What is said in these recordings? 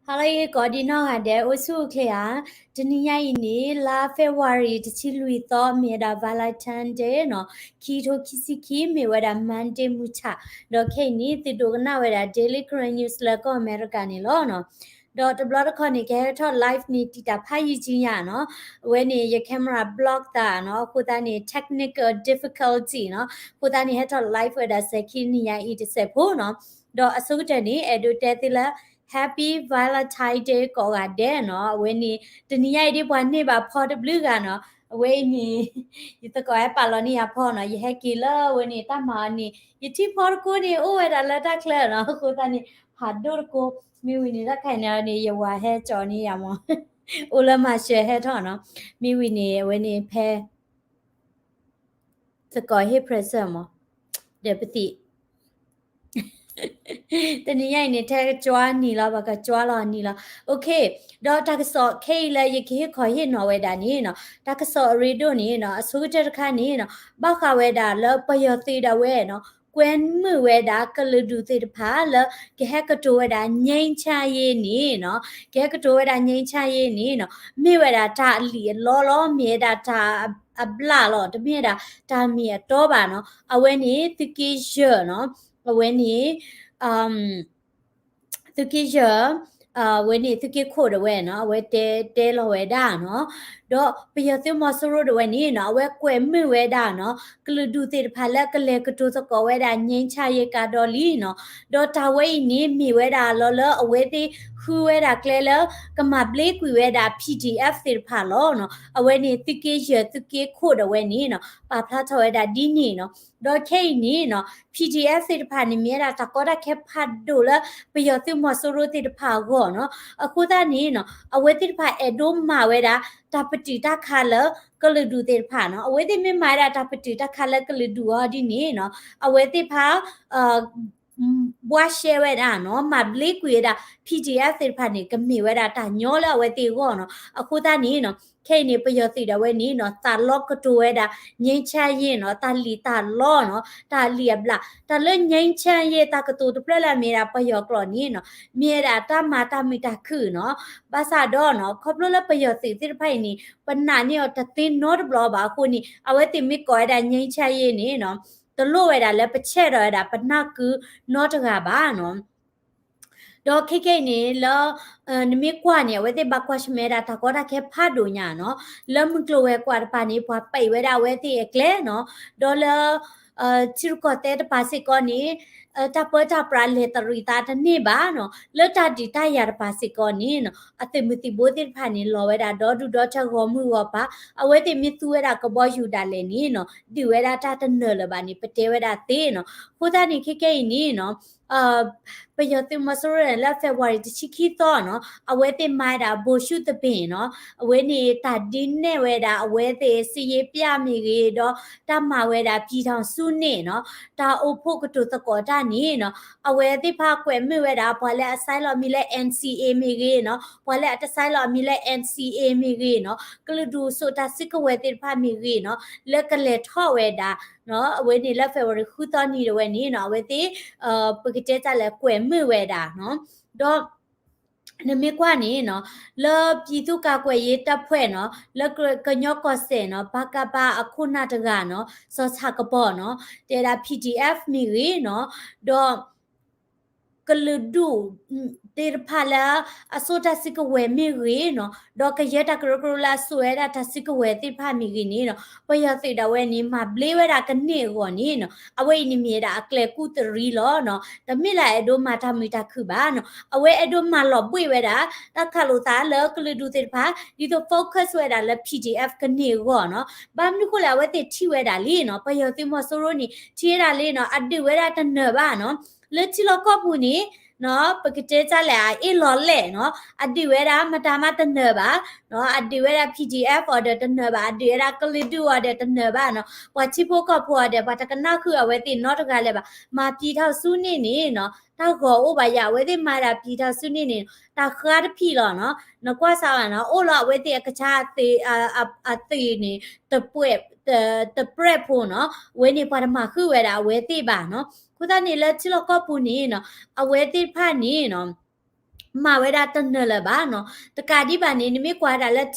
ဟါလၢအဂ့ၤ ကိးဒံနီၢ်ဂၤဒဲး အိၣ်ဆူၣ်အိၣ်ချ့ဧါ. တနံၤညါအံၤန့ၣ် လါ February တဆံလွံၢ်သီ မ့ၢ်ဝဲဒၣ် Valentine Day နီၤ, ခံထိခံဆံခံ မ့ၢ်ဝဲဒၣ် Monday မုၢ်ဆၣ်, ဒီးခဲအံၤန့ၣ် သုဒိကနၣ်ဝဲဒၣ် Daily Karen News လၢကီၢ်အမဲရကၤန့ၣ်လီၤနီၤ. ဒီးတဘျီတခီန့ၣ် ကဟဲထီၣ် live န့ၣ် တံာ်တာ်ဖးယံာ်ကံယါနီၤ, အဝဲန့ၣ် ယ camera block သးနီၤ, အဃိသတးန့ၣ် technical difficulty နီၤ, အဃိသတးန့ၣ် ဟဲထီၣ် live ဝဲဒၣ်စဲၤခံနံၤညါအံၤတစဲးဖိနီၤ. ဒီးအဆိကတၢၢ်န့ၣ် အဲၣ်ဒိးတဲသုလၢ Happy Valentine Day ကိးဂၤဒဲးနီၤ, အဝဲန့ၣ် တနံၤညါအံၤဒ်ပှၤန့ၢ်ဘၣ်ဖီတဘျုးဂၤနီၤ, အဝဲအံၤန့ၣ် ယသကိးဟဲပာ်လီၤန့ၢ်ယၤဖီနီၤ, ယဟဲက့ၤလၢအဝဲန့ၣ် တၢ်မၤအီၤန့ၣ် ယထံၣ်ဖီတကိးန့ၣ် အိၣ်ဝဲဒၣ်လၢတၢ်ချၢနီၤ, အဃိသတးန့ၣ် ဖးဒိၣ်တကိး, မ့ၢ်ဝံၤန့ၣ် တၢ်ခါအံၤန့ၣ် ယဝၤဟဲကၠီၤန့ၢ်ယၤမး, အိၣ်လၢမၤရှဲဟဲထီၣ်နီၤ, မ့ၢ်ဝံၤန့ၣ် အဝဲန့ၣ်ဖဲ သကိးဟ့ၣ် present မး, ဒီးပသံး တနံၤညါအံၤန့ၣ် ထဲကကွၢ်နံၤလီၤ, ပကကွၢ်လီၤနံၤလီၤ. Okay, ဒီးတၢ်ကစီၣ်ခဲအံၤလၢယကဟ့ၣ်ခီဟ့ၣ်နီၤဝဲဒၣ်န့ၣ်နီၤ, တၢ်ကစီၣ်အရ့ဒိၣ်န့ၣ်နီၤ, အဆိကတၢၢ်တခါန့ၣ်နီၤ, ဘၣ်ဃးဝဲဒၣ်လၢပယီၤသုးဒၣ်ဝဲနီၤ, ကွဲမုာ်ဝဲဒၣ်ကလုာ်ဒူၣ်သ့ၣ်တဖၣ်လၢ ကဟဲကတိၤဝဲဒၣ် ငြိမ်းချမ်းရေး န့ၣ်နီၤ, ကဟဲကတိၤဝဲဒၣ် ငြိမ်းချမ်းရေး န့ၣ်နီၤ, မ့ၢ်ဝဲဒၣ်တၢ်အလံၣ်အလီလီၤ, မ့ၢ်ဝဲဒၣ်တၢ်အဘျၣ်လီၤ, တမ့ၢ်ဝဲဒၣ်တၢ်မ့ၢ်အတီဘၣ်နီၤ, အဝဲန့ၣ် သုးက့ယဲၢ်နီၤ, အဝဲန့ၣ် သုးက့ယဲၢ် အဝဲန့ၣ် သုးက့ခိၣ်ဒၣ်ဝဲနီၤ, အဝဲတဲတဲလီၤဝဲဒၣ်နီၤ, ဒီးပယီၤသုးမီၤစိရိၤဒၣ်ဝဲန့ၣ်နီၤ, အဝဲကွဲမုာ်ဝဲဒၣ်နီၤ, ကလုာ်ဒူၣ်သ့ၣ်တဖၣ်လၢကလဲၤကတိၤသကိးဝဲဒၣ် ငြိမ်းချမ်းရေး ကါဒီလံနီၤ, ဒီးတၢ်ဝဲအံၤန့ၣ် မ့ၢ်ဝဲဒၣ်လီၤလၢအဝဲသ့ၣ်ဃုဝဲဒၣ်ကျဲလၢ ကမၤဘျ့ကွံာ်ဝဲဒၣ် PDF သ့ၣ်တဖၣ်လီၤနီၤ, အဝဲန့ၣ် သုးက့ယဲၢ် သုးက့ခိၣ်ဒၣ်ဝဲန့ၣ်နီၤ, ပာ်ဖျါထီၣ်ဝဲဒၣ်ဒ်န့ၣ်နီၤ, ဒီးခဲအံၤန့ၣ်နီၤ PDF သ့ၣ်တဖၣ်န့ၣ် မ့ၢ်ဝဲဒၣ်တၢ်ကီတၢ်ခဲဖးဒိၣ်လၢ ပယီၤသုးမီၤစိရိၤသ့ၣ်တဖၣ်အဂီၢ်နီၤ, အဃိသတးန့ၣ်နီၤ အဝဲသ့ၣ်တဖၣ်အဲၣ်ဒိးမၤဝဲဒၣ် တၢ်ပတုာ်တၢ်ခးလၢကလုာ်ဒူၣ်သ့ၣ်တဖၣ်နီၤ, အဝဲသ့ၣ်မ့ၢ်မၤဝဲဒၣ်တၢ်ပတုာ်တၢ်ခးလၢကလုာ်ဒူၣ်အီၤဒ်န့ၣ်နီၤ, အဝဲသ့ၣ်တဖၣ် ဘှါရှဲဝဲဒၣ်နီၤ, မၤဘျ့ကွံာ်ဝဲဒၣ် PDF သ့ၣ်တဖၣ်န့ၣ် ကမ့ၢ်ဝဲဒၣ်တၢ်ညီလၢအဝဲသ့ၣ်အဂီၢ်နီၤ, အဃိသတးန့ၣ်နီၤ ခဲအံၤန့ၣ် ပယီၤသုးဒၣ်ဝဲန့ၣ်နီၤ သးလီကတိၤဝဲဒၣ် ငြိမ်းချမ်းရေး နီၤ, တၢ်လံၣ်တၢ်လီနီၤ, တၢ်လံၣ်အဘျၣ်, တၢ်လၢ ငြိမ်းချမ်းရေး တၢ်ကတိၤတဖျၢၣ်လၢအမ့ၢ်ဒၣ်ပယီၤကျိာ်န့ၣ်နီၤ, မ့ၢ်ဝဲဒၣ်တၢ်မၤတၢ်မုာ်တၢ်ခုၣ်နီၤ, ဘၣ်ဆၣ်ဒီးနီၤ ခီဖျိလၢပယီၤသုးသ့ၣ်တဖၣ်အံၤန့ၣ် ပနာ်န့ၢ်အီၤတသ့နီတဘျီဘၣ်အဃိန့ၣ် အဝဲသ့ၣ်မ့ၢ်ကိးဝဲဒၣ် ငြိမ်းချမ်းရေး န့ၣ်နီၤ တလိၣ်ဝဲဒၣ်လၢပဆဲးထီၣ်ဝဲဒၣ်ပနၢ်ကုနီတဂၤဘၣ်နီၤ. ဒီးခဲကနံၣ်အံၤန့ၣ် လၢ နမ့ၢ်ကွၢ်န့ၣ် အဝဲသ့ၣ်ဘၣ်ကွၢ်ဆၢၣ်မဲာ်ဝဲဒၣ်တၢ်ကီတၢ်ခဲဖးဒိၣ်ညါနီၤ, လၢမုၢ်ကျိၤဝဲၤကွာ်တပၤန့ၣ် ပှၤပံးဝဲဒၣ်အဝဲသ့ၣ်အကျဲနီၤ, ဒီးလၢ ထံရူၢ်ကီၢ်သဲးတပၤစ့ၢ်ကီးန့ၣ် တၢ်ပၢတၢ်ပြးလဲၤတရံးသးတန့ၢ်ဘၣ်နီၤ, လၢတၢ်ဒုးတၢ်ယၤတပၤစ့ၢ်ကီးန့ၣ်နီၤ အသုးမုၢ်သံၣ်ဘိသ့ၣ်တဖၣ်န့ၣ် လီၤဝဲဒၣ်ဒီဒူၣ်ဒီထၢဂီၤမုၢ်ဂီၤပၤ, အဝဲသ့ၣ်မ့ၢ်သူဝဲဒၣ်ကဘီယူၤဒၣ်လဲာ်န့ၣ်နီၤ ဒုးဝဲဒၣ်တၢ်တနၢၤလၢၤဘၣ်န့ၣ် ပတဲဝဲဒၣ်သ့နီၤ. အဃိသတးန့ၣ် ခဲကနံၣ်အံၤန့ၣ်နီၤ ပယီၤသုးမီၤစိရိၤန့ၣ် လၢ February တဆံခံသီနီၤ အဝဲသ့ၣ်မၤဝဲဒၣ် ဗိုလ်ချုပ်သဘင် နီၤ, အဝဲန့ၣ် တၢ်ဒုးနဲၣ်ဝဲဒၣ်အဝဲသ့ၣ် စစ်ရေးပြ မ့ၢ်ဂ့ၤ, ဒီးတၢ်မၤဝဲဒၣ် ပြည်ထောင်စုနေ့ နီၤ, တၢ်အိၣ်ဖှိၣ်ကတိၤသကိးတၢ်န့ၣ်နီၤ အဝဲသ့ၣ်တဖၣ်ကွဲးမုာ်ဝဲဒၣ် ပှၤလၢအ sign လီၤမံၤလၢ NCA မ့ၢ်ဂ့ၤနီၤ, ပှၤလၢအတ sign လီၤမံၤလၢ NCA မ့ၢ်ဂ့ၤနီၤ, ကလုာ်ဒူၣ်စိာ်တၢ်စုကဝဲၤသ့ၣ်တဖၣ်မ့ၢ်ဂ့ၤနီၤ လၢကလဲၤထီၣ်ဝဲဒၣ် အဝဲန့ၣ်လၢ February ဃုသီနံၤဒၣ်ဝဲန့ၣ်နီၤ အဝဲသ့ၣ် ပကတဲတၢ်လဲၣ် ကွဲးမုာ်ဝဲဒၣ်နီၤ. ဒီး နမ့ၢ်ကွၢ်န့ၣ်နီၤ လၢ ပြည်သူ့ကာကွယ်ရေးတပ်ဖွဲ့ နီၤ, လၢကညီကီၢ်စဲၣ်နီၤ ပကဖ အခိၣ်နၢ်တဂၤနီၤ စီၤဆၣ်ကပီၤနီၤ တဲဒၣ် PDF မ့ၢ်ဂ့ၤနီၤ, ဒီး ကလုာ်ဒူၣ်သ့ၣ်တဖၣ်လၢ အစိာ်တၢ်စုကဝဲၤမ့ၢ်ဂ့ၤနီၤ, ဒီးကယဲၢ်တၢ်ကရၢကရိလၢအစိာ်ဝဲဒၣ်တၢ်စုကဝဲၤသ့ၣ်တဖၣ်မ့ၢ်ဂ့ၤန့ၣ်နီၤ ပယီၤသုးဒၣ်ဝဲန့ၣ် မၤဘျ့ဝဲဒၣ်ကန့ၢ်အဂီၢ်န့ၣ်နီၤ အဝဲအံၤန့ၣ်မ့ၢ်ဝဲဒၣ်အကျဲၤကူၣ်တရံးလီၤနီၤ, တမ့ၢ်လၢအအဲၣ်ဒိးမၤတၢ်မုာ်တၢ်ခုၣ်ဘၣ်နီၤ, အဝဲအဲၣ်ဒိးမၤလီၤဘှ့ၣ်ဝဲဒၣ် တၢ်ခးလိာ်သးလၢကလုာ်ဒူၣ်သ့ၣ်တဖၣ် ဒ်သိး focus ဝဲဒၣ်လၢ PDF ကန့ၢ်အဂီၢ်နီၤ, ဘၣ်မနုၤဃိလဲၣ် အဝဲသ့ၣ်ထံၣ်ဝဲဒၣ်လံနီၤ, ပယီၤသုးမီၤစိရိၤန့ၣ် ထံၣ်ဝဲဒၣ်လံနီၤ, အဒုးဝဲဒၣ်တနၢၤဘၣ်နီၤ, လၢထံလီၢ်ကီၢ်ပူၤန့ၣ် နီၤ ပကတဲတၢ်လဲၣ် အအ့ၣ်လီၤလဲၣ်နီၤ, အဒုးဝဲဒၣ်မတၤမးတနၢၤဘၣ်နီၤ, အဒုးဝဲဒၣ် PDF အီၤဒီးတနၢၤဘၣ်, အဒုးဝဲဒၣ်ကလုာ်ဒူၣ်အီၤဒီးတနၢၤဘၣ်နီၤ, ပှၤထံဖိကီၢ်ဖိအီၤဒီး ပှၤတကနၣ်ဃုာ်အဝဲသ့ၣ်နီတဂၤလၢၤဘၣ်, မၤ ပြည်ထောင်စုနေ့ န့ၣ်နီၤ တၢ်ဂီၤအိၣ်ဘၣ်ယၤ အဝဲသ့ၣ်မၤဒၣ် ပြည်ထောင်စုနေ့ န့ၣ် တၢ်ဃါတဖံးလီၤနီၤ, နကွၢ်စးဝဲနီၤ အိၣ်လီၤအဝဲသ့ၣ်အကဆါ အသ့ၣ်န့ၣ် တပြဲၣ်ဖိနီၤ, အဝဲန့ၣ်ပှၤတမၤဃုာ်ဝဲဒၣ်အဝဲသ့ၣ်ဘၣ်နီၤ, အဃိသတးန့ၣ်လၢထံလီၢ်ကီၢ်ပူၤန့ၣ်နီၤ အဝဲသ့ၣ်တဖၣ်န့ၣ်နီၤ မၤဝဲဒၣ်တနၢၤလၢၤဘၣ်နီၤ. တကးဒံးဘၣ်န့ၣ် နမ့ၢ်ကွၢ်ဒၣ်လၢ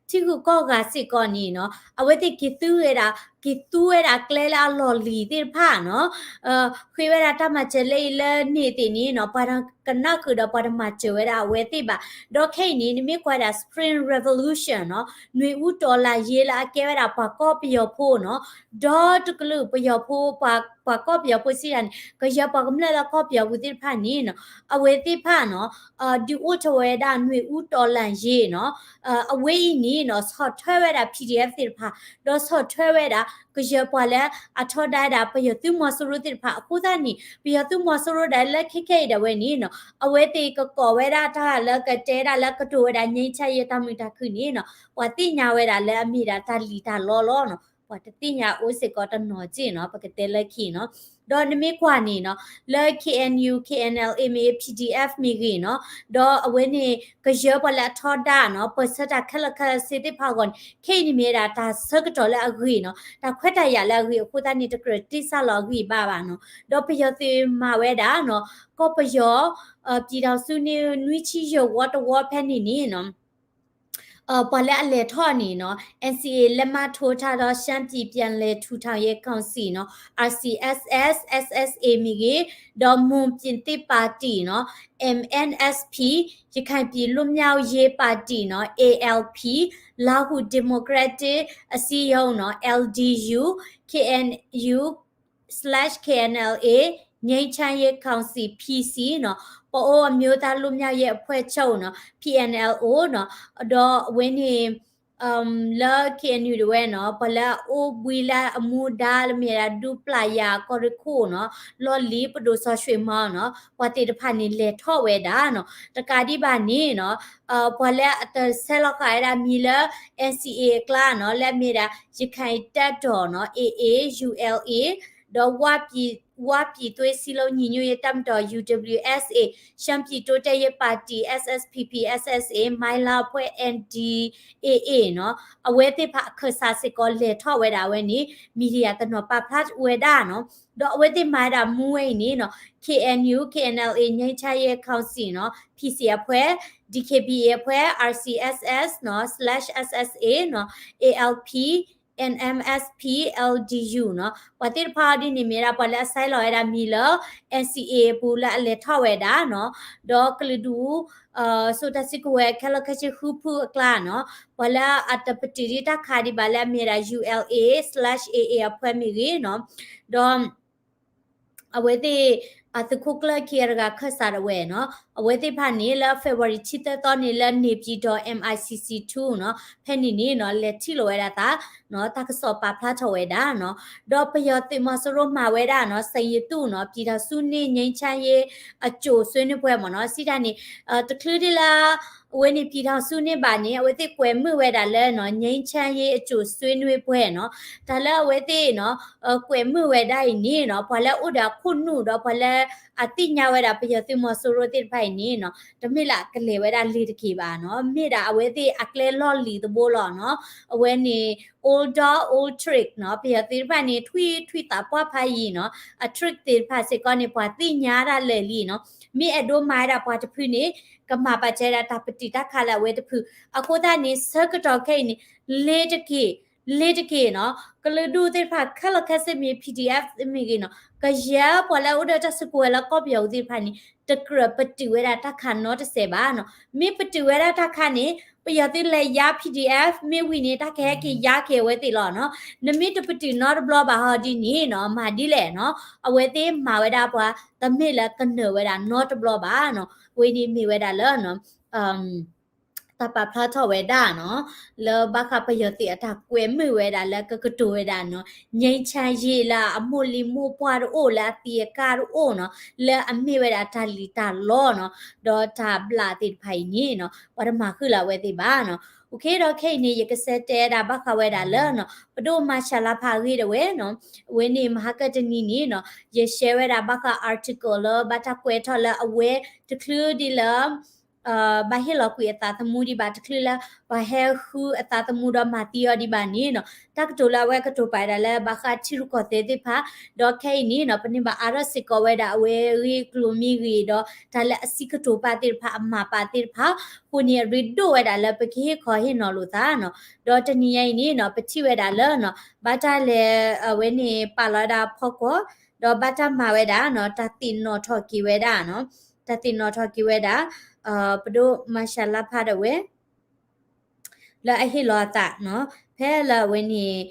ထံဂုၤကီၢ်ဂၤစ့ၢ်ကီးန့ၣ်နီၤ အဝဲသ့ၣ်က့ၤသူဝဲဒၣ် က့ၤသူဝဲဒၣ်ကျဲလၢအလီၢ်လံၤသ့ၣ်တဖၣ်နီၤ ဃ့ဝဲဒၣ်တၢ်မၤစၢၤလၢအံၤလၢန့ၣ်သ့ၣ်န့ၣ်နီၤ ပှၤကနၣ်ဃုာ်ဒီးပှၤတမၤစၢၤဝဲဒၣ်အဝဲသ့ၣ်ဘၣ်. ဒီးခဲအံၤန့ၣ် နမ့ၢ်ကွၢ်ဒၣ် Spring Revolution နီၤ နွေဦးတော်လှန်ရေးလၢအကဲဝဲဒၣ်ပှၤကီၢ်ပယီၤဖိနီၤ ဒီတကလုာ်ပယီၤဖိ ပှၤကီၢ်ပယီၤဖိစံးတၢ်န့ၣ် ကယၢၤပှၤကမျၢၢ်လၢကီၢ်ပယီၤပူၤသ့ၣ်တဖၣ်န့ၣ်နီၤ အဝဲသ့ၣ်တဖၣ်နီၤ ဒုးအိၣ်ထီၣ်ဝဲဒၣ် နွေဦးတော်လှန်ရေး နီၤ အဝဲအံၤန့ၣ်နီၤ ဆီၣ်ထွဲဝဲဒၣ် P D F သ့ၣ်တဖၣ် ဒီးဆီၣ်ထွဲဝဲဒၣ် ကယၢၤပှၤလၢအထီဒါဝဲဒၣ်ပယီၤသုးမီၤစိရိၤသ့ၣ်တဖၣ် အဃိသတးန့ၣ် ပယီၤသုးမီၤစိရိၤဒၣ်လၢခဲခဲအံၤဒၣ်ဝဲန့ၣ်နီၤ အဝဲသ့ၣ်ကကိးဝဲဒၣ်တၢ်လၢကတဲဒၣ်လၢကတိၤဝဲဒၣ် ငြိမ်းချမ်းရေးတၢ်မုာ်တၢ်ခုၣ်န့ၣ်နီၤ ပှၤသ့ၣ်ညါဝဲဒၣ်လၢအမ့ၢ်ဒၣ်တၢ်လံၣ်တၢ်လီလီၤနီၤ ပှၤတသ့ၣ်ညါအိၣ်စ့ၢ်ကီးတနီၤက့ၢ်နီၤ ပကတဲလၢခံနီၤ ဒီးနမ့ၢ်ကွၢ်န့ၣ်နီၤ လၢ K N U K N L A မ့ၢ်ဂ့ၤ P D F မ့ၢ်ဂ့ၤနီၤ ဒီးအဝဲန့ၣ် ကယၢၤပှၤလၢအထီဒါနီၤ ပၢၢ်ဆၢတၢ်ခဲလၢာ်ခဲဆ့သ့ၣ်တဖၣ်အဂီၢ်န့ၣ် ခဲအံၤန့ၣ်မ့ၢ်ဝဲဒၣ်တၢ်ဆၢကတီၢ်လၢအဂ့ၤနီၤ တၢ်ခွဲးတၢ်ယာ်လၢအဂ့ၤအဃိသတးန့ၣ် တကြၢးတ့ၢ်ဆၣ်လီၤအဂံၢ်အဘါဘၣ်နီၤ ဒီးပယီၤသုးမၤဝဲဒၣ်နီၤ ကီၢ်ပယီၤ ပြည်ထောင်စုနေ့ နွံဆံယဲၢ်ဝီတဝီဖဲန့ၣ်န့ၣ်နီၤ ပှၤလၢအလဲၤထီၣ်န့ၣ်နီၤ N C A လက်မှတ်ထိုးထားသော ရှမ်းပြည်ပြန်လည်ထူထောင်ရေးကောင်စီနီၤ R C S S S S A မ့ၢ်ဂ့ၤ ဒီး မွန်ပြည်သစ်ပါတီနီၤ M N S P ရခိုင်ပြည်လွတ်မြောက်ရေးပါတီနီၤ A L P လၢဟူ ဒီမိုကရက်တစ်အစည်းအရုံးနီၤ L D U K N U slash K N L A ငြိမ်းချမ်းရေးကောင်စီ P C နီၤ ပအိုဝ်းအမျိုးသားလွတ်မြောက်ရေးအဖွဲ့ချုပ်နီၤ P N L O နီၤ ဒီးအဝဲန့ၣ် လၢ K N U ဒၣ်ဝဲနီၤ ပှၤလၢအအိၣ်ဘှံးလၢအမူဒါလၢမ့ၢ်ဒၣ် ဒူပျၢ်ယၤ ကီၢ်ရ့ၣ်ခိၣ်နီၤ လီၢ်လံၤ ပဒိၣ်စီၤရွှ့ၣ်မီနီၤ ပှၤသ့ၣ်တဖၣ်န့ၣ်လဲၤထီၣ်ဝဲဒၣ်နီၤ တကးဒံးဘၣ်န့ၣ်နီၤ ပှၤလၢအတဆဲးလီၤဃာ်ဝဲဒၣ်မံၤလၢ N C A အကျါနီၤ လၢအမ့ၢ်ဒၣ် ရခိုင်တပ်တော်နီၤ A A U L A ဒီး ဝပြည်သွေးစည်းလုံးညီညွတ်ရေးတပ်မတော် U W S A ရှမ်းပြည်တိုးတက်ရေးပါတီ S S P P S S A မိုင်းလားအဖွဲ့ N D A A နီၤ အဝဲသ့ၣ်တဖၣ်အခၢၣ်စးစ့ၢ်ကီးလဲၤထီၣ်ဝဲဒၣ်ဝဲန့ၣ် media တနီၤပာ်ဖျါဝဲဒၣ်နီၤ ဒီးအဝဲသ့ၣ်မၤဝဲဒၣ်မူဝဲအံၤန့ၣ်နီၤ K N U K N L A ငြိမ်းချမ်းရေးကောင်စီနီၤ P C အဖွဲ့ D K B A အဖွဲ့ R C S S နီၤ slash S S A နီၤ A L P N M S P L D U နီၤ ပှၤသ့ၣ်တဖၣ်အံၤဒ်န့ၣ် မ့ၢ်ဒၣ်ပှၤလၢအဆဲးလီၤဝဲဒၣ်မံၤလၢ N C A အပူၤလၢအလဲၤထီၣ်ဝဲဒၣ်နီၤ ဒီးကလုာ်ဒူၣ် စိၤတၢ်စုကဝဲၤခဲလၢာ်ခဲဆ့ဃုဖုအကျါနီၤ ပှၤလၢအတပတုာ်ဒံးတၢ်ခးဒံးဘၣ်လၢအမ့ၢ်ဒၣ် U L A slash A A အဖွဲ့မ့ၢ်ဂ့ၤနီၤ ဒီး အဝဲသ့ၣ် အသုးခိၣ်ကျၢၢ်ခံဂၤတဂၤခၢၣ်စးဒၣ်ဝဲနီၤ အဝဲသ့ၣ်တဖၣ်န့ၣ် လၢ February ဆံသၢသီန့ၣ် လၢ နေပြည်တော် M I C C two နီၤ ဖဲန့ၣ်န့ၣ်နီၤ လဲၤထံၣ်လိာ်ဝဲဒၣ်သးနီၤ တၢ်ကစီၣ်ပာ်ဖျါထီၣ်ဝဲဒၣ်နီၤ ဒီးပယီၤသုးမီၤစိရိၤမၤဝဲဒၣ်နီၤ စိန်ရတုနီၤ ပြည်ထောင်စုနေ့ ငြိမ်းချမ်းရေးအကြိုဆွေးနွေးပွဲမ့ၢ်နီၤ စံးတၢ်န့ၣ် တချုးဒ်လၢ အဝဲန့ၣ် ပြည်ထောင်စုနေ့ ဘၣ်န့ၣ် အဝဲသ့ၣ်ကွဲးမုာ်ဝဲဒၣ်လၢနီၤ ငြိမ်းချမ်းရေးအကြိုဆွေးနွေးပွဲနီၤ တၢ်လၢအဝဲသ့ၣ်နီၤ ကွဲးမုာ်ဝဲဒၣ်အံၤန့ၣ်နီၤ ပှၤလၢအအိၣ်ဒီးအခိၣ်နူာ်ဒီးပှၤလၢအသ့ၣ်ညါဝဲဒၣ် ပယီၤသုးမီၤစိရိၤသ့ၣ်တဖၣ်အံၤန့ၣ်နီၤ တမ့ၢ်လၢအကလဲၤဝဲဒၣ်လ့ၤတက့ၢ်ဘၣ်နီၤ မ့ၢ်ဒၣ်အဝဲသ့ၣ်အကျဲလီၢ်လံၤတဘိလီၤနီၤ အဝဲန့ၣ် old dog old trick နီၤ ပယီၤသုးတဖၣ်န့ၣ် ထွံၣ်ထွံၣ်သးပှၢ်ဖးယံၤနီၤ အ trick သ့ၣ်တဖၣ်စ့ၢ်ကီးန့ၣ် ပှၤသ့ၣ်ညါဒၣ်လၢာ်လံနီၤ မ့ၢ်အဲၣ်ဒိးမၤဝဲဒၣ်ပှၤတဖုန့ၣ် ကမၤပာ်စၢၤဝဲဒၣ်တၢ်ပတုာ်တၢ်ခးလၢအဝဲတဖု အဃိသတးန့ၣ် ဆၢကတီၢ်ခဲအံၤန့ၣ် လ့ၤတက့ၢ် လ့ၤတက့ၢ်နီၤ ကလုာ်ဒူၣ်သ့ၣ်တဖၣ်ခဲလၢာ်ခဲဆ့မ့ၢ် P D F မ့ၢ်ဂ့ၤနီၤ ကယဲၢ်ပှၤလၢအအိၣ်ဒီးတၢ်စုကဝဲၤလၢကီၢ်ပယီၤပူၤသ့ၣ်တဖၣ်န့ၣ် တကြၢးပတုာ်ဝဲဒၣ်တၢ်ခးနီတစဲးဘၣ်နီၤ မ့ၢ်ပတုာ်ဝဲဒၣ်တၢ်ခးန့ၣ် ပယီၤသုးလဲၤယါ P D F မ့ၢ်ဝံၤန့ၣ် တၢ်ကဟဲက့ၤယါက့ၤအဝဲသ့ၣ်လီၤနီၤ နမ့ၢ်တပတုာ်နီတဘျီဘၣ်ဟီဒ်န့ၣ်နီၤ မၤဒ်လဲၣ်နီၤ အဝဲသ့ၣ်မၤဝဲဒၣ်ပှၤ တမ့ၢ်လၢကနၢၤဝဲဒၣ်နီတဘျီဘၣ်နီၤ အဝဲန့ၣ်မ့ၢ်ဝဲဒၣ်လၢ တၢ်ပာ်ဖျါထီၣ်ဝဲဒၣ်နီၤ လၢဘၣ်ဃးပယီၤသုးအတၢ်ကွဲးမုာ်ဝဲဒၣ်လၢကကတိၤဝဲဒၣ်နီၤ ငြိမ်းချမ်းရေး လၢအမိၢ်လံၤမိၢ်ပှၢ်တအိၣ် လၢအသံးအကာ်တအိၣ်နီၤ လၢအမ့ၢ်ဝဲဒၣ်တၢ်လံၣ်တၢ်လီနီၤ ဒီးတၢ်ဘျၣ်သ့ၣ်တဖၣ်အံၤန့ၣ်နီၤ ပှၤတမၤဃုာ်လၢအဝဲသ့ၣ်ဘၣ်နီၤ OK ဒီးခဲအံၤန့ၣ် ယကဆၢတဲာ်ဝဲဒၣ်ဘၣ်ဃးဝဲဒၣ်လၢနီၤ ပဒိၣ်မၤၡးလါဖးအဂ့ၢ်ဒၣ်ဝဲနီၤ အဝဲန့ၣ်မဟါကတနံၤန့ၣ်နီၤ ယ share ဝဲဒၣ်ဘၣ်ဃး article လၢဘၣ်တၢ်ကွဲးထီၣ်လၢအဝဲတချုးဒ်လၢ ဘၣ်ဟ့ၣ်လီၤကွံာ်အသးသမူဒံးဘၣ်, တချုးလၢပှၤဟဲဃုအသးသမူဒီးမၤသံအီၤဒံးဘၣ်န့ၣ်နီၤ, တၢ်ကတိၤလၢအဝဲကတိၤပာ်ဝဲဒၣ်လၢဘၣ်ဃးထံရူၢ်ကီၢ်သဲးသ့ၣ်တဖၣ်, ဒီးခဲအံၤန့ၣ်နီၤ ပန့ၢ်ဘၣ်အါထီၣ်စ့ၢ်ကီးဝဲဒၣ်အဝဲအဂ့ၢ်အကျိၤမ့ၢ်ဂ့ၤ, ဒီးတၢ်လၢအစံးကတိၤပာ်သ့ၣ်တဖၣ် အမၤပာ်သ့ၣ်တဖၣ်အဃိန့ၣ် အရ့ဒိၣ်ဝဲဒၣ်လၢပကဟ့ၣ်ခီဟ့ၣ်နီၤလိာ်သးနီၤ. ဒီးတနံၤညါအံၤန့ၣ်နီၤ ပထံၣ်ဝဲဒၣ်လၢနီၤ ဘၣ်တၢ်လဲၤ အဝဲန့ၣ်ပာ်လီၤဝဲဒၣ်ဖီကွီၢ်, ဒီးဘၣ်တၢ်မၤဝဲဒၣ်နီၤ တၢ်သ့ၣ်နီၣ်ထီၣ်က့ၤဝဲဒၣ်နီၤ, တၢ်သ့ၣ်နီၣ်ထီၣ်က့ၤဝဲဒၣ် ပဒိၣ်မၤရှးလါဖးဒၣ်ဝဲ လၢအဟ့ၣ်လီၤအသးနီၤ, ဖဲလၢအဝဲန့ၣ်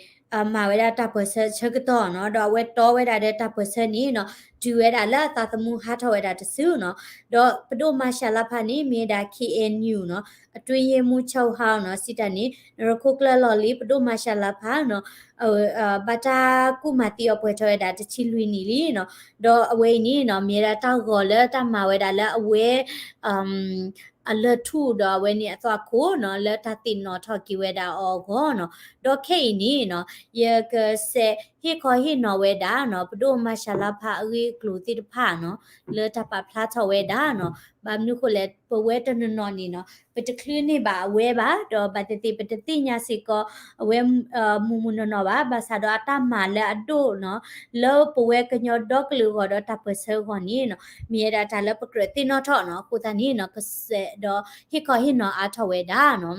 မၤဝဲဒၣ်တၢ်ပၢၢ်ဆၢဆၢကတီၢ်နီၤ, ဒီးအဝဲတီဝဲဒၣ်ဒီးတၢ်ပၢၢ်ဆၢန့ၣ်နီၤ, တုၤဝဲဒၣ်လၢအသးသမူဟးထီၣ်ဝဲဒၣ်တစုနီၤ, ဒီးပဒိၣ်မၤရှးလါဖးန့ၣ် မ့ၢ်ဝဲဒၣ် ခ့ၣ်အဲၣ်ယူၣ်နီၤ အတွင်းရေးမှူးချုပ်ဟောင်းနီၤ, စံးတၢ်န့ၣ် နရခိၣ်ကျၢၢ်လီၢ်လံၤ ပဒိၣ်မၤရှးလါဖးနီၤ ဘၣ်တၢ်ကူၣ်မၤသံအီၤပှဲၤထီၣ်ဝဲဒၣ်တဆံလွံၢ်နံၣ်လံနီၤ, ဒီးအဝဲအံၤန့ၣ်နီၤ မ့ၢ်ဝဲဒၣ်တၢ်ဂီၤလၢတၢ်မၤဝဲဒၣ်လၢအဝဲ အလၢၢ်ထူၣ်ဒီးအဝဲန့ၣ်အသွၣ်ခိၣ်နီၤ လၢတၢ်သ့ၣ်နီၣ်ထီၣ်က့ၤဝဲဒၣ်အီၤအဂီၢ်နီၤ, ဒီးခဲအံၤန့ၣ်နီၤ ယကစးဟ့ၣ်ခီဟ့ၣ်နီၤဝဲဒၣ်နီၤ ပဒိၣ်မၤရှးလါဖးအဂ့ၢ်အကျိၤသ့ၣ်တဖၣ်နီၤ လၢတၢ်ပာ်ဖျါထီၣ်ဝဲဒၣ်နီၤ, ဘၣ်မနုၤဃိလဲၣ် ပဝဲတနီၤနီၤန့ၣ်နီၤ ပတချုးန့ၢ်ဘၣ်အဝဲဘၣ်, ဒီးဘၣ်သ့ၣ်သ့ၣ်ပတသ့ၣ်ညါစ့ၢ်ကီး အဝဲ မုၢ်မုၢ်နီၢ်နီၢ်ဘၣ်, ဘၣ်ဆၣ်ဒီးအတၢ်မၤလၢအဒိၣ်နီၤ လၢပဝဲကညီဒီကလုာ်အဂီၢ်ဒီးတၢ်ပၢၢ်ဆၢအဂီၢ်န့ၣ်နီၤ မ့ၢ်ဝဲဒၣ်တၢ်လၢပကြၢးသ့ၣ်နီၣ်ထီၣ်နီၤ, အဃိသတးန့ၣ်နီၤ ကစးဒီးဟ့ၣ်ခီဟ့ၣ်နီၤအါထီၣ်ဝဲဒၣ်နီၤ.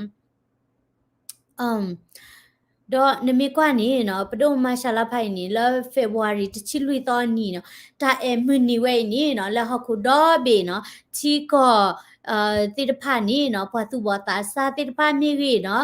ဒီးနမ့ၢ်ကွၢ်န့ၣ်နီၤ ပဒိၣ်မၤရှးလါဖးအံၤန့ၣ် လၢ February တဆံလွံၢ်သီအနံၤနီၤ တၢ်အဲၣ်မုၢ်နံၤဝဲအံၤန့ၣ်နီၤ လၢဟီၣ်ခိၣ်ဒီဘ့ၣ်နီၤ ထံကီၢ် သ့ၣ်တဖၣ်န့ၣ်နီၤ ပှၤသူၣ်ဘီၣ်သးစၢ်သ့ၣ်တဖၣ်မ့ၢ်ဂ့ၤနီၤ,